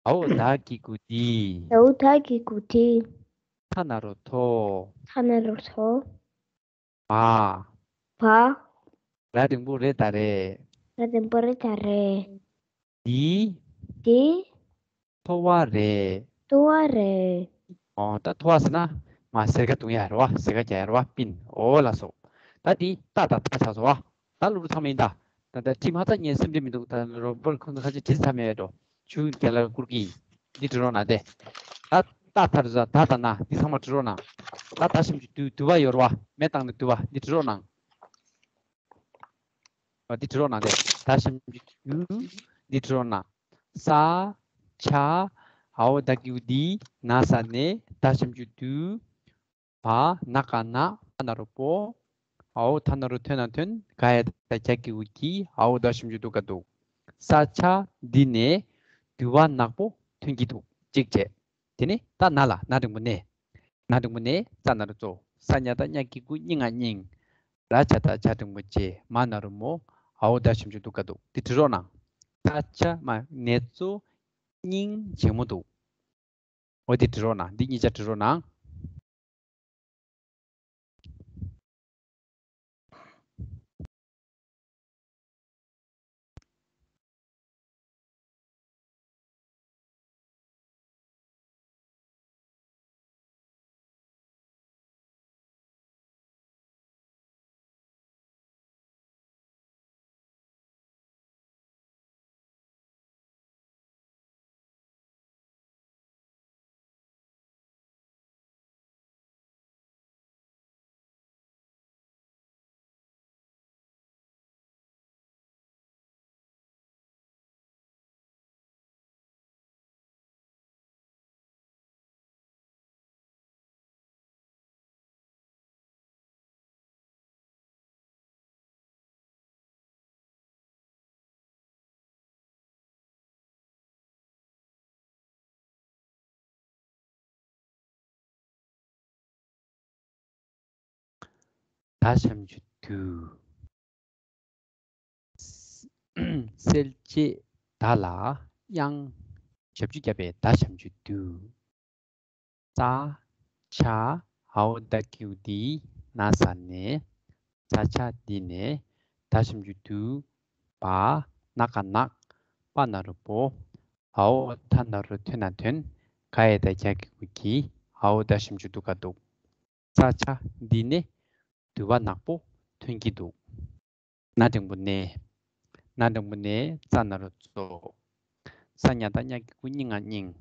འའོ་ད་གི་གུ་དི། འའོ་ད་གི་གུ་དི། ཐ་ན་རོ་ཐོ། ཐ་ན་རོ་ཐོ། བ། བ། ར་འགྲེང་བུ་རེ་ད་རེད། ར་འགྲེང་བུ་རེ་ད་རེད། འདི། འདི། ཐོ་བ་རེད། ཐོ་བ་རེད། ཨོ་ད་ཐོ་བ་ཟེར་ན་མ་སེར་ཁ་བརྡུང་ཡ་རེད་བ། སེར་ཁ་རྒྱག་ཡ་རེད་བ། པིན། འོ་ལགས་སོ། ད་འདི་ཏ་དང་ཐ་ཆགས་སོང་བ། ད་སློབ་ཕྲུག་ཚང་མ་ཡིན་ད། ད་ད་ཁྲིད་མ་ཚར་ངས་སེམས་ཁྲལ་མི་འདུག་ད་རོ་པོར་ཁོང་ཚོ་ཁ་ཤས་བྲིས་ཚར་མེད་འགྲོ། ཆུ་རྒྱལ་ལ་བསྐུར་གི་ཡིན། འདི་བྲི་རོགས་གནང་སྟེ། ད་ད་ད་རེད་ད། ད་ད་ན་འདི་ཚང་མ་བྲི་རོགས་གནང་། ད་ད་ཞབས་ཀྱུ་དུ། དུ་བ་ཡོད་རེད་བ། མེ་བཏང་ནས་དུ་བ། འདི་བྲི་རོགས་གནང་། འོ་འདི་བྲི་རོགས་གནང་སྟེ། ད་ཞབས་ཀྱུ་དུ། འདི་བྲི་རོགས་གནང་། ས། ཆ། འའོ་ད་གི་གུ་དི། ན་ས་ནས། ད་ཞབས་ཀྱུ་དུ། བ། ན་ག་ན། པ་ན་རོ་པོ། འའོ་ཐ་ན་རོ་ཐོ་ན་ཐོན། ག་ཡ་ད་གྱ་གི་གུ་གྱི། འའོ་ད་ཞབས་ཀྱུ་དུ་ག་དུ། ས་ཆ་འདི་ནས་དུ་བ་ནག་པོ་ཐོན་གྱི་འདུག་གཅིག་བྱས། དེ་ནས་ད་ན་ལ། ན་འགྲེང་བུ་ནས། ན་འགྲེང་བུ་ནས། ཙ་ན་རོ་ཙོ། ས་ཉ་བཏགས་སྙ་གི་གུ་སྙི་ང་སྙིང་། ར་ཇ་བཏགས་ཇ་འགྲེང་བུ་ཇེ། མ་ན་རོ་མོ། འའོ་ད་ཞབས་ཀྱུ་དུ་ག་དུ། འདི་བྲི་རོགས་གནང་། ས་ཆ་མ་ནེ་ཙོ་སྙིང་རྗེ་མོ་འདུག་འོ་འདི་བྲི་རོགས་གནང་། འདི་གཉིས་ཆ་བྲི་རོགས་གནང་། ད་ཞབས་ཀྱུ་དུ། གསལ་བྱེད་ད་ལ་དབྱངས་ཞབས་ཀྱུ་བརྒྱབ་པའི་ད་ཞབས་ཀྱུ་དུ། ཙ། ཆ། འའོ་ད་གི་གུ་དི། ན་ས་ནས། ཙ་ཆ་འདི་ནས། ད་ཞབས་ཀྱུ་དུ། བ། ན་ག་ནག་པ་ན་རོ་པོ། འའོ་ཐ་ན་རོ་ཐོ་ན་ཐོན། ག་ཡ་ད་གྱ་གི་གུ་གྱི། འའོ་ད་ཞབས་ཀྱུ་དུ་ག་དུ། ཙ་ཆ་འདི་ནས་དུ་བ་ནག་པོ་ཐོན་གྱི་འདུག་ན་འགྲེང་བུ་ནས། ན་འགྲེང་བུ་ནས། ཙ་ན་རོ་ཙོ། ས་ཉ་བཏགས་སྙ་གི་གུ་སྙི་ང་སྙིང་།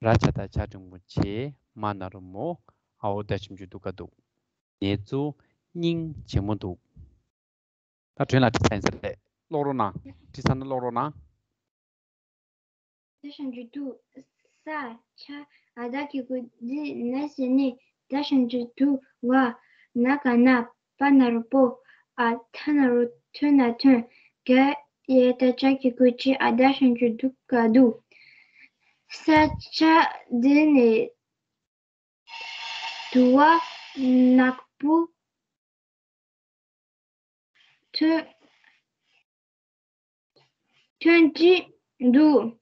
ར་ཇ་བཏགས་ཇ་འགྲེང་བུ་ཇེ། མ་ན་རོ་མོ། འའོ་ད་ཞབས་ཀྱུ་དུ་ག་དུ། ནེ་ཙོ་སྙིང་རྗེ་མོ་འདུག་ད་དྲན་ལ་བྲིས་ཚར་ཡིན་ས་རེད། ཀློག་རོགས་གནང་། བྲིས་ཚར་ན་ཀློག་རོགས་གནང་། ད་ཞབས་ཀྱུ་དུ། ས། ཆ། འའོ་ད་གི་གུ་དི། ན་ས་ནས། ད་ཞབས་ཀྱུ་དུ། བ། ན་ག་ན། པ་ན་རོ་པོ། འ་ཐ་ན་རོ་ཐོ་ན་ཐོན། ག་ཡ་ད་གྱ་གི་གུ་གྱི། འའོ་ད་ཞབས་ཀྱུ་དུ་ག་དུ། ས་ཆ་འདི་ནས་དུ་བ་ནག་པོ་ཐོན་ཐོན་གྱི་འདུག་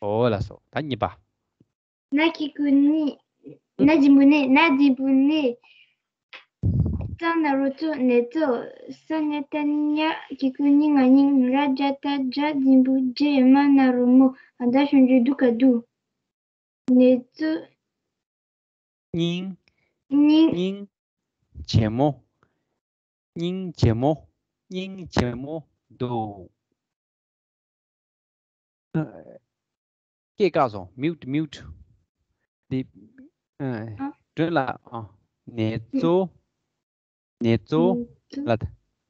འོ་ལགས་སོ། ད་གཉིས་པ། ན་གི་གུ་ནི། ན་འགྲེང་བུ་ནས། ན་འགྲེང་བུ་ནས། ཙ་ན་རོ་ཙོ། ནེ་ཙོ། ས་ཉ་བཏགས་སྙ་གི་གུ་སྙི་ང་སྙིང་། ར་ཇ་བཏགས་ཇ་འགྲེང་བུ་ཇེ། མ་ན་རོ་མོ། འའོ་ད་ཞབས་ཀྱུ་དུ་ག་དུ། ནེ་ཙོ། སྙིང་། སྙིང་། སྙིང་རྗེ་མོ། སྙིང་རྗེ་མོ། སྙིང་རྗེ་མོ་འདུག་ཨ། སྐད་བཀག་སོང་། མིའུཊ། མིའུཊ། འདི། ཨ། ཨ། སྒྲོན་ལ། ཨ། ནེ་ཙོ། ནེ་ཙོ། ནེ་ཙོ། ལ།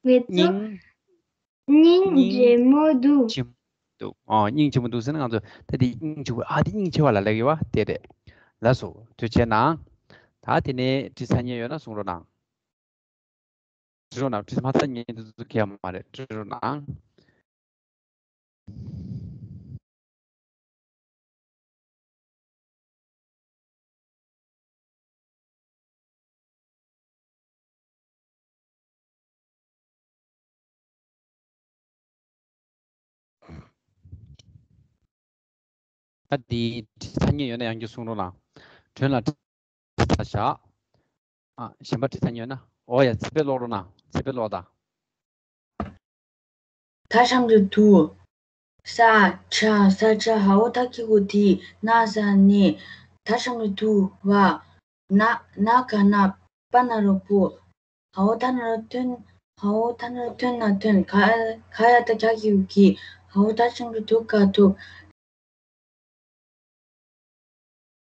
ནེ་ཙོ། སྙིང་། སྙིང་། སྙིང་རྗེ་མོ་འདུག་རྗེ་མོ་ འདུག་ཨོ་སྙིང་རྗེ་མོ་འདུག་ཟེར་ན་ང་ཚོ་ད་དེ་སྙིང་རྗེ་པོ་ཨ་དེ་སྙིང་རྗེ་བ་ལ་ལབ་ཀྱི་བ་དེ་རེད། ལགས་སོ་ཐུགས་རྗེ་གནང་། ད་དེ་ནས་འདྲི་ཚར་མཁན་ཡོད་ན་གསུང་རོགས་གནང་། འདྲི་རོགས་གནང་། འདྲི་མ་ཚར་མཁན་དེ་ཚོ་གལ་མ་རེད། འདྲི་རོགས་གནང་། ད་འདི་འདྲི་ཚར་མཁན་ཡོད་ན་ཡང་བསྐྱར་གསུང་རོགས་གནང་། དྲུང་ལ་འདྲི་ཚར་བཞག་ཨ་གཞན་པ་འདྲི་ཚར་མཁན་ཡོད་ན། ཨོ་ཡ་ཚེ་འཕེལ་ཀློག་རོགས་གནང་། ཚེ་འཕེལ་ཀློག་དང་། ད་ཤམ་རི་དུ། ས་ཆ་ས་ཆ་ཧའོ་ད་ཀི་གུ་ཏི་ན་ས་ནི། ད་ཤམ་རི་དུ་བ། ན་ན་ག་ན་པ་ན་རོ་པོ། ཧའོ་ད་ན་རོ་ཐོན། ཧའོ་ད་ན་རོ་ཐོན་ན་ཐོན། ག་ག་ཡ་ད་ག་གི་གུ་གི། ཧའོ་ད་ཤམ་རི་དུ་ག་དུ།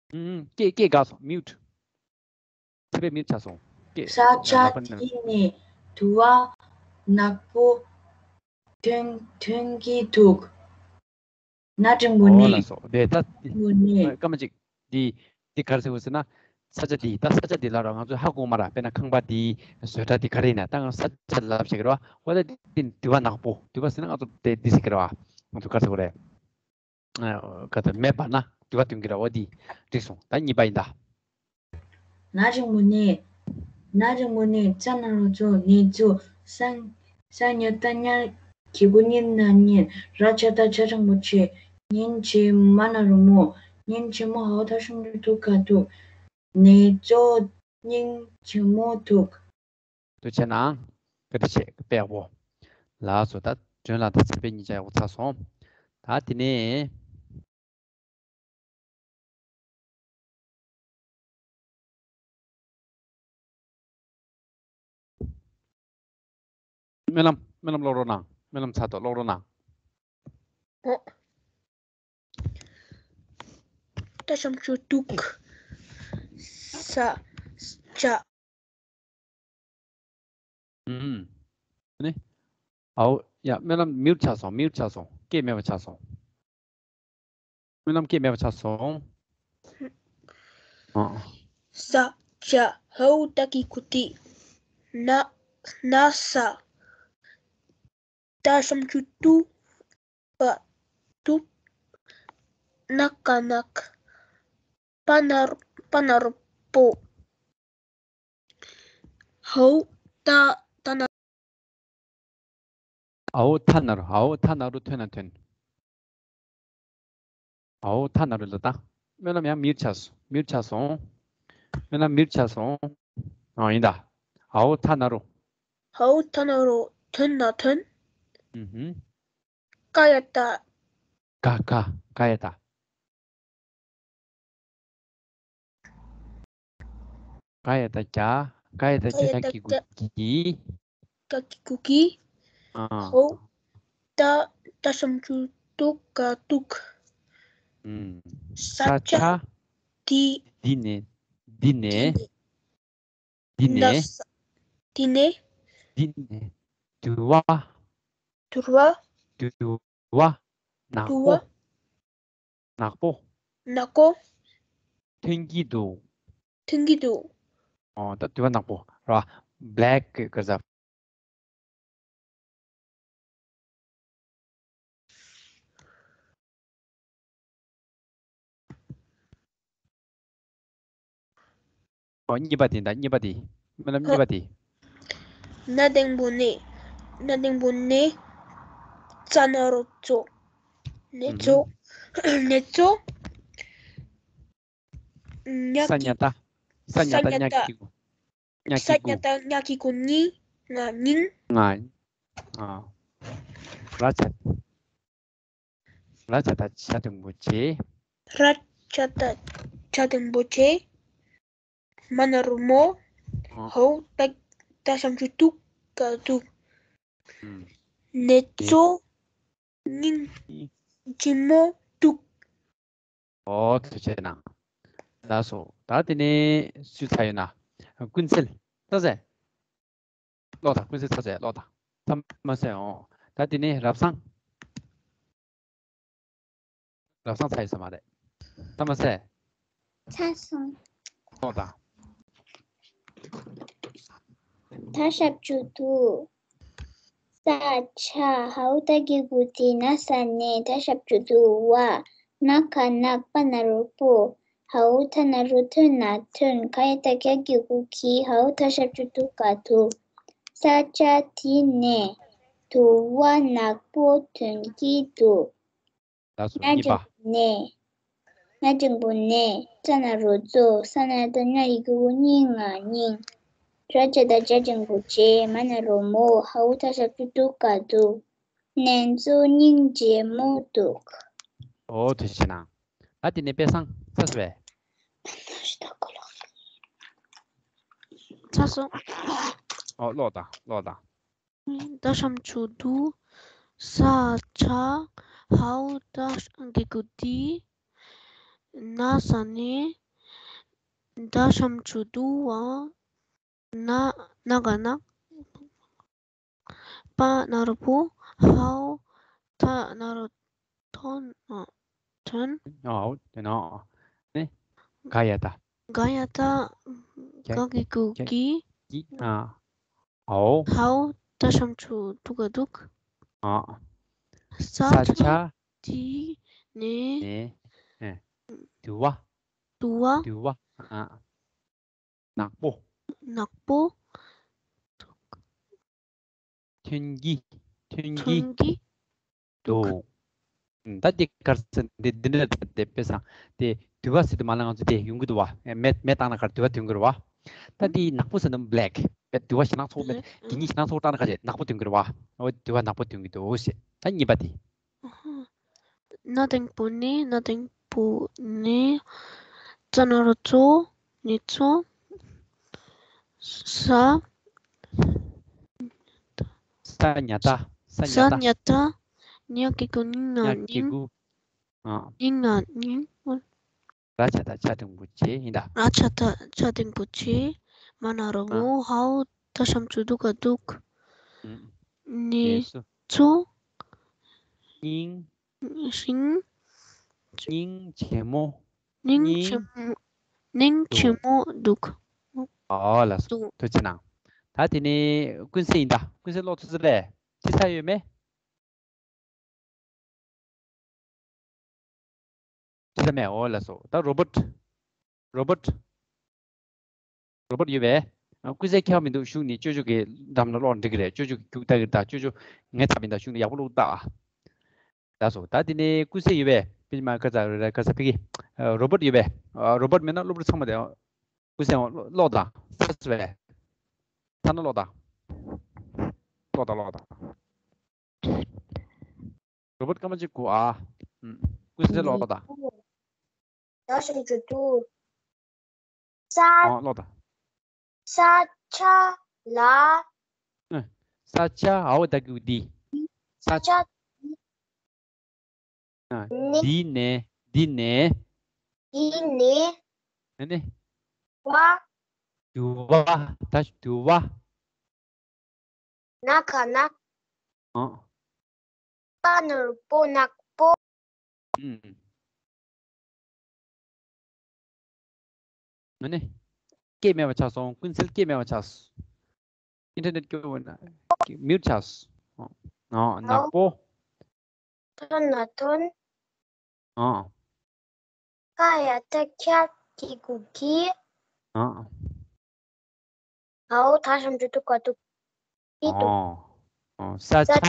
ཨུམ། སྐད་སྐད་འགག་སོང་། མིའུཊ། ཚེ་འཕེལ་མིའུཊ་ཆགས་སོང་། སྐད་ས་ཆ་ལག་པ་ནས། དེ་ནས་དུ་བ་ནག་པོ་ཐོན་ཐོན་གྱི་འདུག་ན་འགྲེང་བུ་ཨོ་ནས། ལགས་སོ། དེ་ད་འགྲེང་བུ་ནས། སྐར་མ་གཅིག་འདི་འདི་ག་རེ་ཟེར་དགོས་ཟེར་ན། ས་ཆ་འདི་ད་ས་ཆ་འདི་ལ་ར་ང་ཚོས་ཧ་གོ་མ་ར། དཔེར་ན་ཁང་པ་འདི་བཟོ་གྲྭ་འདི་ག་རེ་ཡིན་ན་ད་ང་ས་ཆ་ལབ་བྱེད་ཀྱི་རེད་བ། འོ་ད་འདི་དུ་བ་ནག་པོ། དུ་བ་ཟེར་ན་ང་ཚོ་དེ་འདི་ཟེར་གྱི་རེད་བ། ང་ཚོ་ག་རེ་ཟེར་དགོས་རེད། ཨ་ག་ད་མེད་པ་ན་དུ་བ་སྟོན་གྱི་རེད། འོ་འདི་འགྲིག་སོང་། ད་གཉིས་པ་ཡིན་ད། ན་འགྲེང་བུ་ནས། ན་འགྲེང་བུ་ནས་ཙ་ན་རོ་ཙོ་ནས་ཙོ། ས་ས་ཉ་ཏ་ཉ་གི་གུ་ཉིན་ན་ཉིན། ར་ཆ་ཏ་ཆ་འགྲེང་བུ་ཆེ། ཉིན་ཆེ་མ་ན་རོ་མོ། ཉིན་ཆེ་མོ་ཧའོ་ད་ཤམ་རི་དུ་ག་དུ། ནས་ཙོ་སྙིང་རྗེ་མོ་འདུག་ཐུགས་རྗེ་གནང་། བཀའ་དྲིན་ཆེ་དཔེ་ཡག་པོ། ལགས་སོ། ད་དྲུང་ལ་ད་ཚེ་འཕེལ་གཉིས་ཆ་ཡག་པོ་ཚར་སོང་། ད་དེ་ནས་སྨོན་ལམ། སྨོན་ལམ་ཀློག་རོགས་གནང་། སྨོན་ལམ་ཚར་ཐོག་ཀློག་རོགས་གནང་། ཨོ། ད་ཤམ་ཆུ་དུག་ས་ཆ། ཨུམ། ནི། ཨའོ། ཡ་སྨོན་ལམ་མིའུཊ་ཆགས་སོང་། མིའུཊ་ཆགས་སོང་། སྐད་མེད་པ་ཆགས་སོང་། སྨོན་ལམ་སྐད་མེད་པ་ཆགས་སོང་། ཨ། ས་ཆ་ཧའོ་ད་ཀི་གུ་ཏི། ན་ན་ས། ད་ཤམ་ཆུ་དུ་བ་དུ། ན་ག་ནག་པ་ན་རོ་པ་ན་རོ་པོ། ཧའོ་ད་ད་ན། ཨའོ་ཐ་ན་རོ། ཨའོ་ཐ་ན་རོ་ཐོན་ན་ཐོན། ཨའོ་ཐ་ན་རོ་ལ་ད། སྨོན་ལམ་ཡང་མིའུཊ་ཆགས་སོང་། མིའུཊ་ཆགས་སོང་། སྨོན་ལམ་མིའུཊ་ཆགས་སོང་། ཨ་ཡིན་ད། ཨའོ་ཐ་ན་རོ། ཧའོ་ཐ་ན་རོ་ཐོན་ན་ཐོན། ཨུ་ཧུམ། ཀ་ཡ་ཏ། ཀ་ཀ་ཀ་ཡ་ཏ། ཀ་ཡ་ཏ་ཀྱ། ཀ་ཡ་ཏ་ཀྱ་ཀྱ་ཀྱི་གུ་ཀྱི། ཀྱ་ཀྱི་གུ་ཀྱི། ཨ། ཧོ། ད་ད་ཤམ་ཆུ་དུག་ག་དུག་ཨུམ། ས་ཆ། ས་ཆ། དི། འདི་ནས། འདི་ནས། འདི་ནས། འདི་ནས། ན་ས། འདི་ནས། འདི་ནས། དུ་བ། དུ་བ། དུ་བ། ནག་པོ། དུ་བ། ནག་པོ། ནག་པོ། ཐོན་གྱི་འདུག་ཐོན་གྱི་འདུག་ཨོ་ད་དུ་བ་ནག་པོ་ར། བྷེ་ལེག་གི་ག་ཟ། ཨོ་གཉིས་པ་དེ་ད། གཉིས་པ་དེ། སྨོན་ལམ་གཉིས་པ་དེ། ན་འགྲེང་བུ་ནས། ན་འགྲེང་བུ་ནས། ཙ་ན་རོ་ཙོ། ནས་ཙོ། ནས་ཙོ། ཉ་ས་ཉ་ཏ། ས་ཉ་ཏ་ཉ་གི་གུ། ཉ་གི་གུ། ས་ཉ་ཏ་ཉ་གི་གུ་ཉི། ང་ཉིན། ང་། ཨ། ར་ཆ། ར་ཆ་ཏ་ཆ་འགྲེང་བུ་ཆེ། ར་ཆ་ཏ་ཆ་འགྲེང་བུ་ཆེ། མ་ན་རོ་མོ། ཨ། ཧའོ་ད་ད་ཤམ་ཆུ་དུག་ག་དུག་ཨུམ། ནས་ཙོ་སྙིང་རྗེ་མོ་འདུག་ཨོ་ཐུགས་རྗེ་གནང་། ལགས་སོ། ད་དེ་ནས་སུས་ཚར་ཡོད་ན། ཀུན་གསལ། ལྟ་ཟེ། ཀློག་དང་། ཀུན་གསལ་ཚར་ཟེ། ཀློག་དང་། ཚར་མ་ཟེ། ཨོ། ད་དེ་ནས་རབ་བཟང་། ལབ་སང་ཚར་ཡོད་ས་མ་རེད། ད་མ་ཟད། ཚར་སོང་། ཨོ་ད། ད་ཞབས་ཀྱུ་དུ། ས་ཆ་ཧའོ་ད་གི་གུ་ཏི་ན་ས་ནས། ད་ཞབས་ཀྱུ་དུ་བ། ན་ག་ནག་པ་ན་རོ་པོ། ཧའོ་ད་ན་རོ་ཐོན་ན་ཐོན། ག་ཡ་ད་ག་གི་གུ་གི། ཧའོ་ད་ཞབས་ཀྱུ་དུ་ག་དུ། ས་ཆ་དེ་ནས། དུ་བ་ནག་པོ་ཐོན་གྱི་འདུག་ལགས་སོ། ན་གཉིས་པ། འགྲེང་བུ་ནས། ན་འགྲེང་བུ་ནས། ཙ་ན་རོ་ཙོ། ས་ན་ཡ་ད་སྙ་གི་གུ་གུ་སྙི་ང་སྙིང་། ར་ཇ་ད་ཇ་འགྲེང་བུ་ཇེ། མ་ན་རོ་མོ། ཧའོ་ད་ཞབས་ཀྱུ་དུ་ག་དུ། ནེ་ཙོ་སྙིང་རྗེ་མོ་འདུག་ཨོ་ཐུགས་རྗེ་གནང་། ད་དེ་ནས་དཔེ་བཟང་ས་སུ་བས། ཚར་སོང་། ཨོ་ཀློག་དང་ཀློག་དང་། ད་ཞབས་ཀྱུ་དུ། ས་ཆ་ཧའོ་ད་གི་གུ་ཏི། ན་ས་ནས། ད་ཞབས་ཀྱུ་དུ་བ། ན་ན་ག་ནག་པ་ན་རོ་པོ། ཧའོ་ད་ན་རོ་ཐོན། ཨ། ཐོན། ཨའོ་དེ་ན་ནི་ག་ཡ་ད། ག་ཡ་ད་ག་གི་གུ་གི། གི་ཨ། ཨའོ། ཧའོ་ད་ཞབས་ཀྱུ་དུ་ག་དུག་ཨ། ས་ཆ་དེ་ནས། ནས། ཨེ། དུ་བ། དུ་བ། དུ་བ། ཨ། ནག་པོ། ནག་པོ། ཐོན་གྱི། ཐོན་གྱི། ཐོན་གྱི། འདུག་ད་འདི་གར་ཚེ་འདི་འདི་འདྲ་དེ་དཔེ་བཟང་དེ་དུ་བ་ཟེར་དུས་མ་ལ་ང་ཚོ་དེ་ཡོང་གི་འདུག་བ། མེ་མེ་བཏང་ན་གར་དུ་བ་ཐོན་གི་རེད་བ། ད་དེ་ནག་པོ་ཟེར་ན་black དུ་བ་ཞེ་ནག་ཚོགས་མེད། དེ་ཉིད་ཞེ་ནག་ཚོགས་བཏང་ན་གར་ནག་པོ་ཐོན་གི་རེད་བ། འོ་དུ་བ་ནག་པོ་ཐོན་གི་འདུག་ཟེར། ད་གཉིས་པ་དེ། ན་འགྲེང་བུ་ནས། ན་འགྲེང་བུ་ནས། ཙ་ན་རོ་ཙོ། ནེ་ཙོ། ས། ས་ཉ་ད། ས་ཉ་ད། ས་ཉ་ད། ཉ་གི་གུ་སྙི་ང་ཉ་གི་སྙིང་། གུ་ཨ། སྙི་ང་སྙིང་། ར་ཆ་ད་ཆ་འགྲེང་བུ་ཆེ་ཡིན་ད། ར་ཆ་ད་ཆ་འགྲེང་བུ་ཆེ། མ་ན་རོ་མོ། ཧའོ་ད་ཞབས་ཀྱུ་དུ་ག་དུག་ནེ་ཙོ། སྙིང་། སྙིང་། སྙིང་ཆེན་མོ། སྙིང་ཆེན་མོ། སྙིང་ཆེན་མོ་འདུག་ཨོ་ལགས་སོ། ཐུགས་རྗེ་གནང་། ད་དེ་ནས་ཀུན་གསལ་ཡིན་ད། ཀུན་གསལ་ཀློག་ཐུབ་ས་རེད། ཅི་ས་ཡོད་མེད། ཅི་ས་མེད། ཨོ་ལགས་སོ། ད་རོ་བོ་ཊི། རོ་བོ་ཊི། རོ་བོ་ཊི་ཡོད་པས། ཨ། ཀུན་གསལ་ཁྱད་པར་མི་འདུག་གཞུག་ནས་ཅོ་ཅོ་གི་འགྲམ་ལ་ཀློག་འགྲིག་གི་རེད། ཅོ་ཅོ་གི་རྒྱུགས་ལྟ་གི་ད། ཅོ་ཅོ་ངས་ཚར་བ་ཡིན་ད། གཞུག་ནས་ཡག་པོ་ཀློག་ལྟ་ཨ། ལགས་སོ། ད་དེ་ནས་ཀུན་གསལ་ཡོད་པས། པི་མ་ཁ་ཚ་རེ་རེ་ཁ་ཚ་ཕི་གི། ཨ། རོ་བོ་ཊི་ཡོད་པས། ཨ། རོ་བོ་ཊི་མེད་ན་སློབ་ཕྲུག་ཚང་མ་དེ་ཀུན་གསལ་ཀློག་དང་ས་སུ་བས། ཐ་ན་ཀློག་དང་། ཀློག་དང་ཀློག་དང་། རོ་བོ་ཊི་སྐར་མ་གཅིག་གོ་ཨ། ཀུན་གསལ་ཀློག་དང་། ད་ཞབས་ཀྱུ་དུ། ས། ཨོ་ཀློག་དང་། ས་ཆ་ལ། ཨ། ས་ཆ་ཨའོ་ད་གི་གུ་དི། ས་ཆ། ཨ། ནི། འདི་ནས། འདི་ནས། འདི་ནས། ཨ་ནི། བ། དུ་བ། ད་དུ་བ། ན་ག་ན། ཨ། པ་ན་རོ་པོ་ནག་པོ། ཨུམ། ཨ་ནི། སྐད་མེད་པ་ཆགས་སོང་། ཀུན་གསལ་སྐད་མེད་པ་ཆགས། ཨིན་ཊར་ནེཊ་སྐྱོ་བོ་ན་མིའུཊ་ཆགས། ཨ། ནག་པོ། ཐོན་ན་ཐོན། ཨ། ཀ་ཡ་ཏ་ཀྱ་གི་གུ་གི། ཨ། ཨའོ་ད་ཞབས་ཀྱུ་དུ་ག་དུག་ཨི་དུག་ཨ། ཨ། ས་ཆ།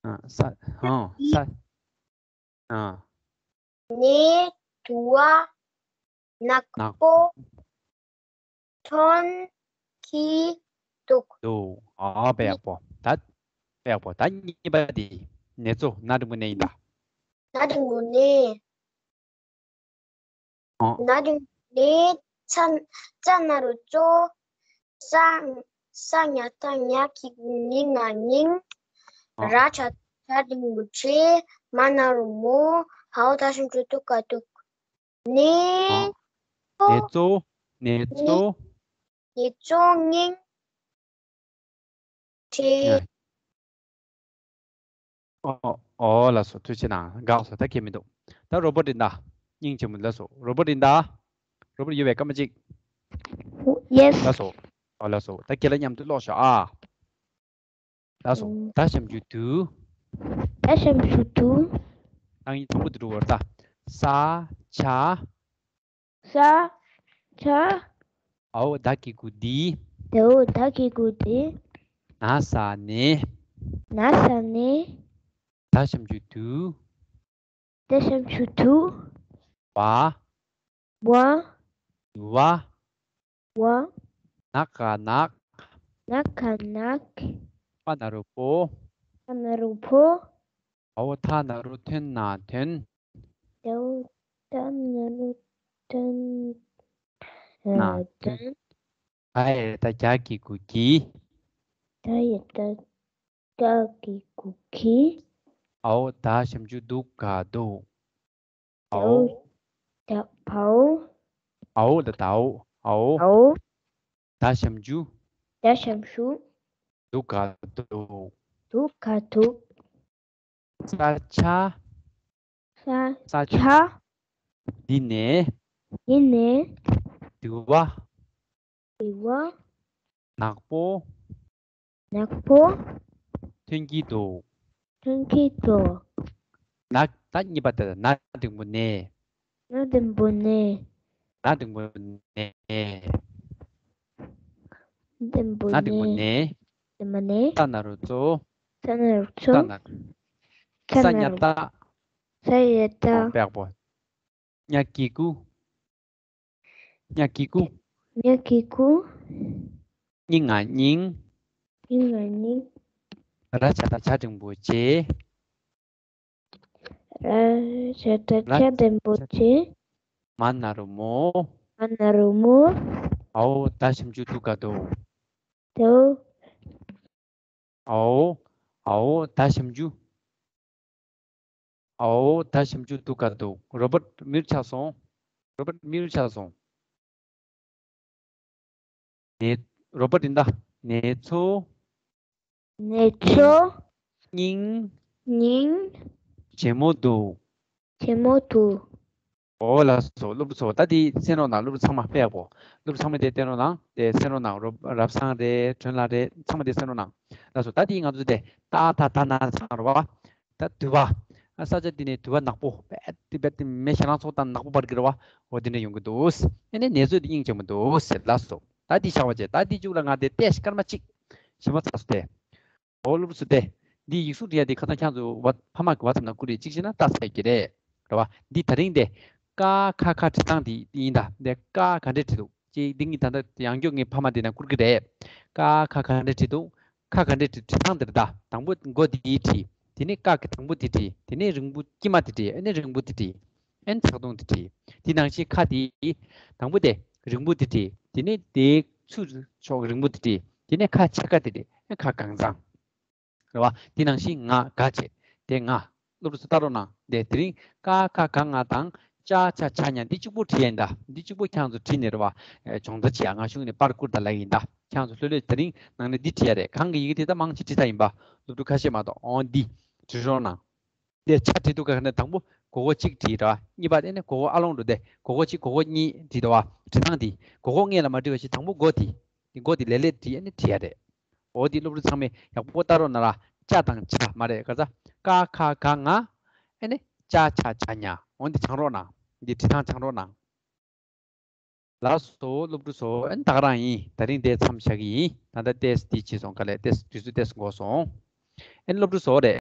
ཨ། ས། ཨ། ས། ཨ། ནས་དུ་བ་ནག་ནག་པོ་ཐོན་གྱི་འདུག་འདུག་ཨ། དཔེ་ཡག་པོ། ད་དཔེ་ཡག་པོ། ད་གཉིས་པ་དེ་ནེ་ཙོ། ན་འགྲེང་བུ་ནས་ཡིན་ད། ན་འགྲེང་བུ་ནས། ཨ། ན་འགྲེང་བུ་ནས། ཙ། ཙ་ན་རོ་ཙོ། ས། ས་ཉ་ཏ་ཉ་གི་གུ་སྙི་ང་སྙིང་། ཨ། ར་ཆ་ད་ཆ་འགྲེང་བུ་ཆེ། མ་ན་རོ་མོ། ཧའོ་ད་ཞབས་ཀྱུ་དུ་ག་དུག་ནེ། ཨ། ཙོ། ནེ་ཙོ། ནེ་ཙོ། ནེ་ཙོ་སྙིང་རྗེ། ཨ། ཨོ། ཨོ་ལགས་སོ། ཐུགས་རྗེ་གནང་། དགའ་སོ། ད་ཁྱད་མི་འདུག་ད་རོ་བོ་ཊི་ཡིན་ད། སྙིང་རྗེ་མོ། ལགས་སོ། རོ་བོ་ཊི་ཡིན་ད། རོ་བོ་ཊི་ཡོད་པས་སྐར་མ་གཅིག Yes. ལགས་སོ། ཨོ་ལགས་སོ། ད་ཁྱེད་ལ་མཉམ་དུ་ཀློག་ཤོག་ཨ། ལགས་སོ། ཨོ། ད་ཞབས་ཀྱུ་དུ། ད་ཞབས་ཀྱུ་དུ། ཏ་ཡིག་དང་པོ་དེ་འགྲོ་བར་ད། ས། ཆ། ས། ཆ། འའོ་ད་གི་གུ་དི། འའོ་ད་གི་གུ་དི། ན་ས་ནེ། ན་ས་ནེ། ད་ཞབས་ཀྱུ་དུ། ད་ཞབས་ཀྱུ་དུ། བ། བ། བ། བ། ན་ག་ནག་ན་ག་ནག་པ་ན་རོ་པོ། པ་ན་རོ་པོ། འའོ་ཐ་ན་རོ་ཐོན་ན་ཐོན། འའོ་ཐ་ན་རོ་ཐོན་ན་ན་ཐོན། ཐོན། ད་ཡ་ད་གྱ་གི་གུ་གྱི། ད་ཡ་ད་གྱ་གི་གུ་གྱི། འའོ་ད་ཞབས་ཀྱུ་དུ་ག་དུ། འའོ། འའོ་ད་འའོ། འའོ་ད་འའོ། འའོ། འའོ། ད་ཞབས་ཀྱུ། ད་ཞབས་ཀྱུ། དུ་ག་དུ། དུ་ག་དུ། ས་ཆ། ས། ས་ཆ། ཆ། འདི་ནས། འདི་ནས། དུ་བ། དུ་བ། ནག་པོ། ནག་པོ། ཐོན་གྱི་འདུག་ཐོན་གྱི་འདུག་ན། ད་གཉིས་པ་དེ་ན་འགྲེང་བུ་ནེ། ན་འགྲེང་བུ་ནེ། ན་འགྲེང་བུ་ནེ། འགྲེང་བུ་ན་འགྲེང་བུ་ནེ། ནེ། འགྲེང་བུ་ནེ། ས་ན་རོ་གཙོ། ས་ན་རོ་གཙོ། ས་ན། ས་ས་ཉ་ཉ་བཏགས། ས་ཡ་བཏགས། པགས་པོ། ཉ་གི་གུ། ཉ་གི་གུ། ཉ་གི་གུ། སྙིང་ང་སྙིང་། སྙིང་ང་སྙིང་། ར་ཆ་ད་ཆ་འགྲེང་བུ་ཆེ། ར་ཆ་ད་ར་ཆ་འགྲེང་བུ་ཆེ། མ་ན་རོ་མོ། མ་ན་རོ་མོ། འའོ་ད་ཞབས་ཀྱུ་དུ་ག་དུ། དུ། འའོ། འའོ་ད་ཞབས་ཀྱུ། འའོ་ད་ཞབས་ཀྱུ་དུ་ག་དུ། རོ་བོ་ཊི་མིར་ཆགས་སོང་། རོ་བོ་ཊི་མིར་ཆགས་སོང་། ནེ། རོ་བོ་ཊི་ཡིན་ད། ནེ་ཚོ། ནེ་ཚོ། སྙིང་། སྙིང་། རྗེ་མོ་འདུག་རྗེ་མོ་འདུག་ཨོ་ལགས་སོ། སློབ་ཕྲུག་ཚོ་ད་འདི་གསན་རོགས་གནང་། སློབ་ཕྲུག་ཚང་མ་དཔེ་ཡག་པོ། སློབ་ཕྲུག་ཚང་མས་དེ་བསྟན་རོགས་གནང་། དེ་གསན་རོགས་གནང་། རོ། རབ་བཟང་རེད། དྲོན་ལགས་རེད། ཚང་མས་དེ་གསན་རོགས་གནང་། ལགས་སོ། ད་འདི་ང་ཚོ་དེ་ཏ་ཐ་ད་ན་ཚང་རེད་བ། ད་དུ་བ། ཨ་ས་ཆ་འདི་ནས་དུ་བ་ནག་པོ་རྦད་དེ་རྦད་དེ་མེ་ཞེ་སྣང་ཚོགས་དང་ནག་པོ་འབར་གི་རེད་བ། འོ་འདི་འདྲ་ཡོང་གི་འདུག་ཨ་ནི་ནེ་ཚོ་འདི་སྙིང་རྗེ་མོ་འདུག་ཟེར། ལགས་སོ། ད་འདི་བཞག་པ་བྱས། ད་འདི་མཇུག་ལ་ང་དེ་ཏོག་ཙམ་སྐར་མ་གཅིག་ཞིབ་མ་ཚགས་སུ་བལྟས། འོ་སློབ་ཕྲུག་ཚོ་དེ། འདི་ཡིག་གཟུགས་འབྲི་ཡ་འདི་ཁ་སང་ཁྱེད་ཚོ་བ་ཕ་མ་གི་བ་ཚབ་ནང་བསྐུར་རེད། གཅིག་བྱས་ན་ལྟ་ཚར་གི་རེད། རེད་བ། འདི་ད་རིང་དེ། ཀ་ཁ་ག་བྲིས་སྟངས་འདི་ཡིན་ད། འདི་ཀ་ག་འདྲས་བྲིས་འདུག་ཅེས་འདི་ངས་ད་ལྟ་ཡང་བསྐྱར་ངས་ཕ་མ་འདི་ནང་བསྐུར་གི་རེད། ཀ་ཁ་ག་འདྲས་བྲིས་འདུག་ཁ་ག་འདྲས་བྲིས། བྲིས་སྟངས་འདི་རེད་ད། དང་པོ་མགོ་འདི་བྲིས། དེ་ནས་ཀ་གི་དང་པོ་འདི་བྲིས། དེ་ནས་རིང་པོ་དཀྱིལ་མ་འདི་བྲིས། ཨ་ནི་རིང་པོ་འདི་བྲིས། ཨ་ནི་ཚག་ཐུང་འདི་བྲིས། དེ་ནང་བཞིན་ཁ་འདི། དང་པོ་དེ་རིང་པོ་འདི་བྲིས། དེ་ནས་དེའི་ཚུར་ཕྱོགས་རིང་པོ་འདི་བྲིས། དེ་ནས་ཁ་ཕྱེད་ཀ་འདི་བྲིས། ཨ་ནི་ཁ་གང་ཚང་། རེད་བ། དེ་ནང་བཞིན་ང་ག་བྱས། དེ་ང་། སློབ་ཕྲུག་ཚོ་ལྟ་རོགས་གནང་། དེ་དེ་རིང་ཀ་ཁ་ག་ང་དང་། ཅ་ཆ་ཇ་ཉ་འདི་གཅིག་པོ་བྲིས་ཡིན་ད། འདི་གཅིག་པོ་ཁྱེད་ཚོ་བྲིས་ནས་རེད་བ། ཨེ་སྦྱོང་བརྡར་བྱེད་ཡ། ང་གཞུག་ནས་པར་བསྐུར་དང་ལབ་ཡིན་ད། ཁྱེད་ཚོ་ལྷོད་ལྷོད་དེ་རིང་ནང་ནས་འདི་བྲིས་ཡ་རེད། གང་གི་ཡི་གེ་དེ་ད་མང་ཆེ་བྲིས་ཚར་ཡིན་པ། སློབ་ཕྲུག་ཁ་ཤས་མ་གཏོགས། འོ་འདི་བྲིས་རོགས་གནང་། དེ་ཆ་བྲིས་འདུག་ག་ནས་དང་པོ་སྒོར་སྒོར་གཅིག་བྲིས་ར། གཉིས་པ་དེ་ནས་སྒོར་སྒོར་ཨ་ལོང་འགྲོ་དེ། སྒོར་སྒོར་གཅིག་སྒོར་སྒོར་གཉིས་བྲིས་འདུག་བ། བྲིས་སྟངས་དེ། སྒོར་སྒོར་ལྔ་ལ་མ་བྲིས་པ་ཞིག་དང་པོ་སྒོར་དེ། དེ་སྒོར་དེ་ལེ་ལེ་བྲིས་ཨ་ནི་བྲིས་ཡ་རེད། འོ་དེ་སློབ་ཕྲུག་ཚང་མས་ཡག་པོ་ལྟ་རོགས་གནང་ར། ཅ་དང་ཆ་མ་རེད། ག་ས། ཀ་ཁ་ག་ང་། ཨ་ནི་ཅ་ཆ་ཇ་ཉ། འོ་འདི་སྦྱང་རོགས་གནང་། འདི་བྲིས་སྟངས་སྦྱང་རོགས་གནང་། ལགས་སོ་སློབ་ཕྲུག་ཚོ། ཨ་ནི་ད་ག་རང་ཡིན། ད་རིང་དེ་མཚམས་བཞག་གི་ཡིན། ད་ལྟ་ཏོག་ཙམ་འདི་བྱས་སོང་། ག་ལེ་ཏོག་ཙམ་དུས་ཚོད་ཏོག་ཙམ་འགོར་སོང་། ཨ་ནི་སློབ་ཕྲུག་ཚོ་རེད།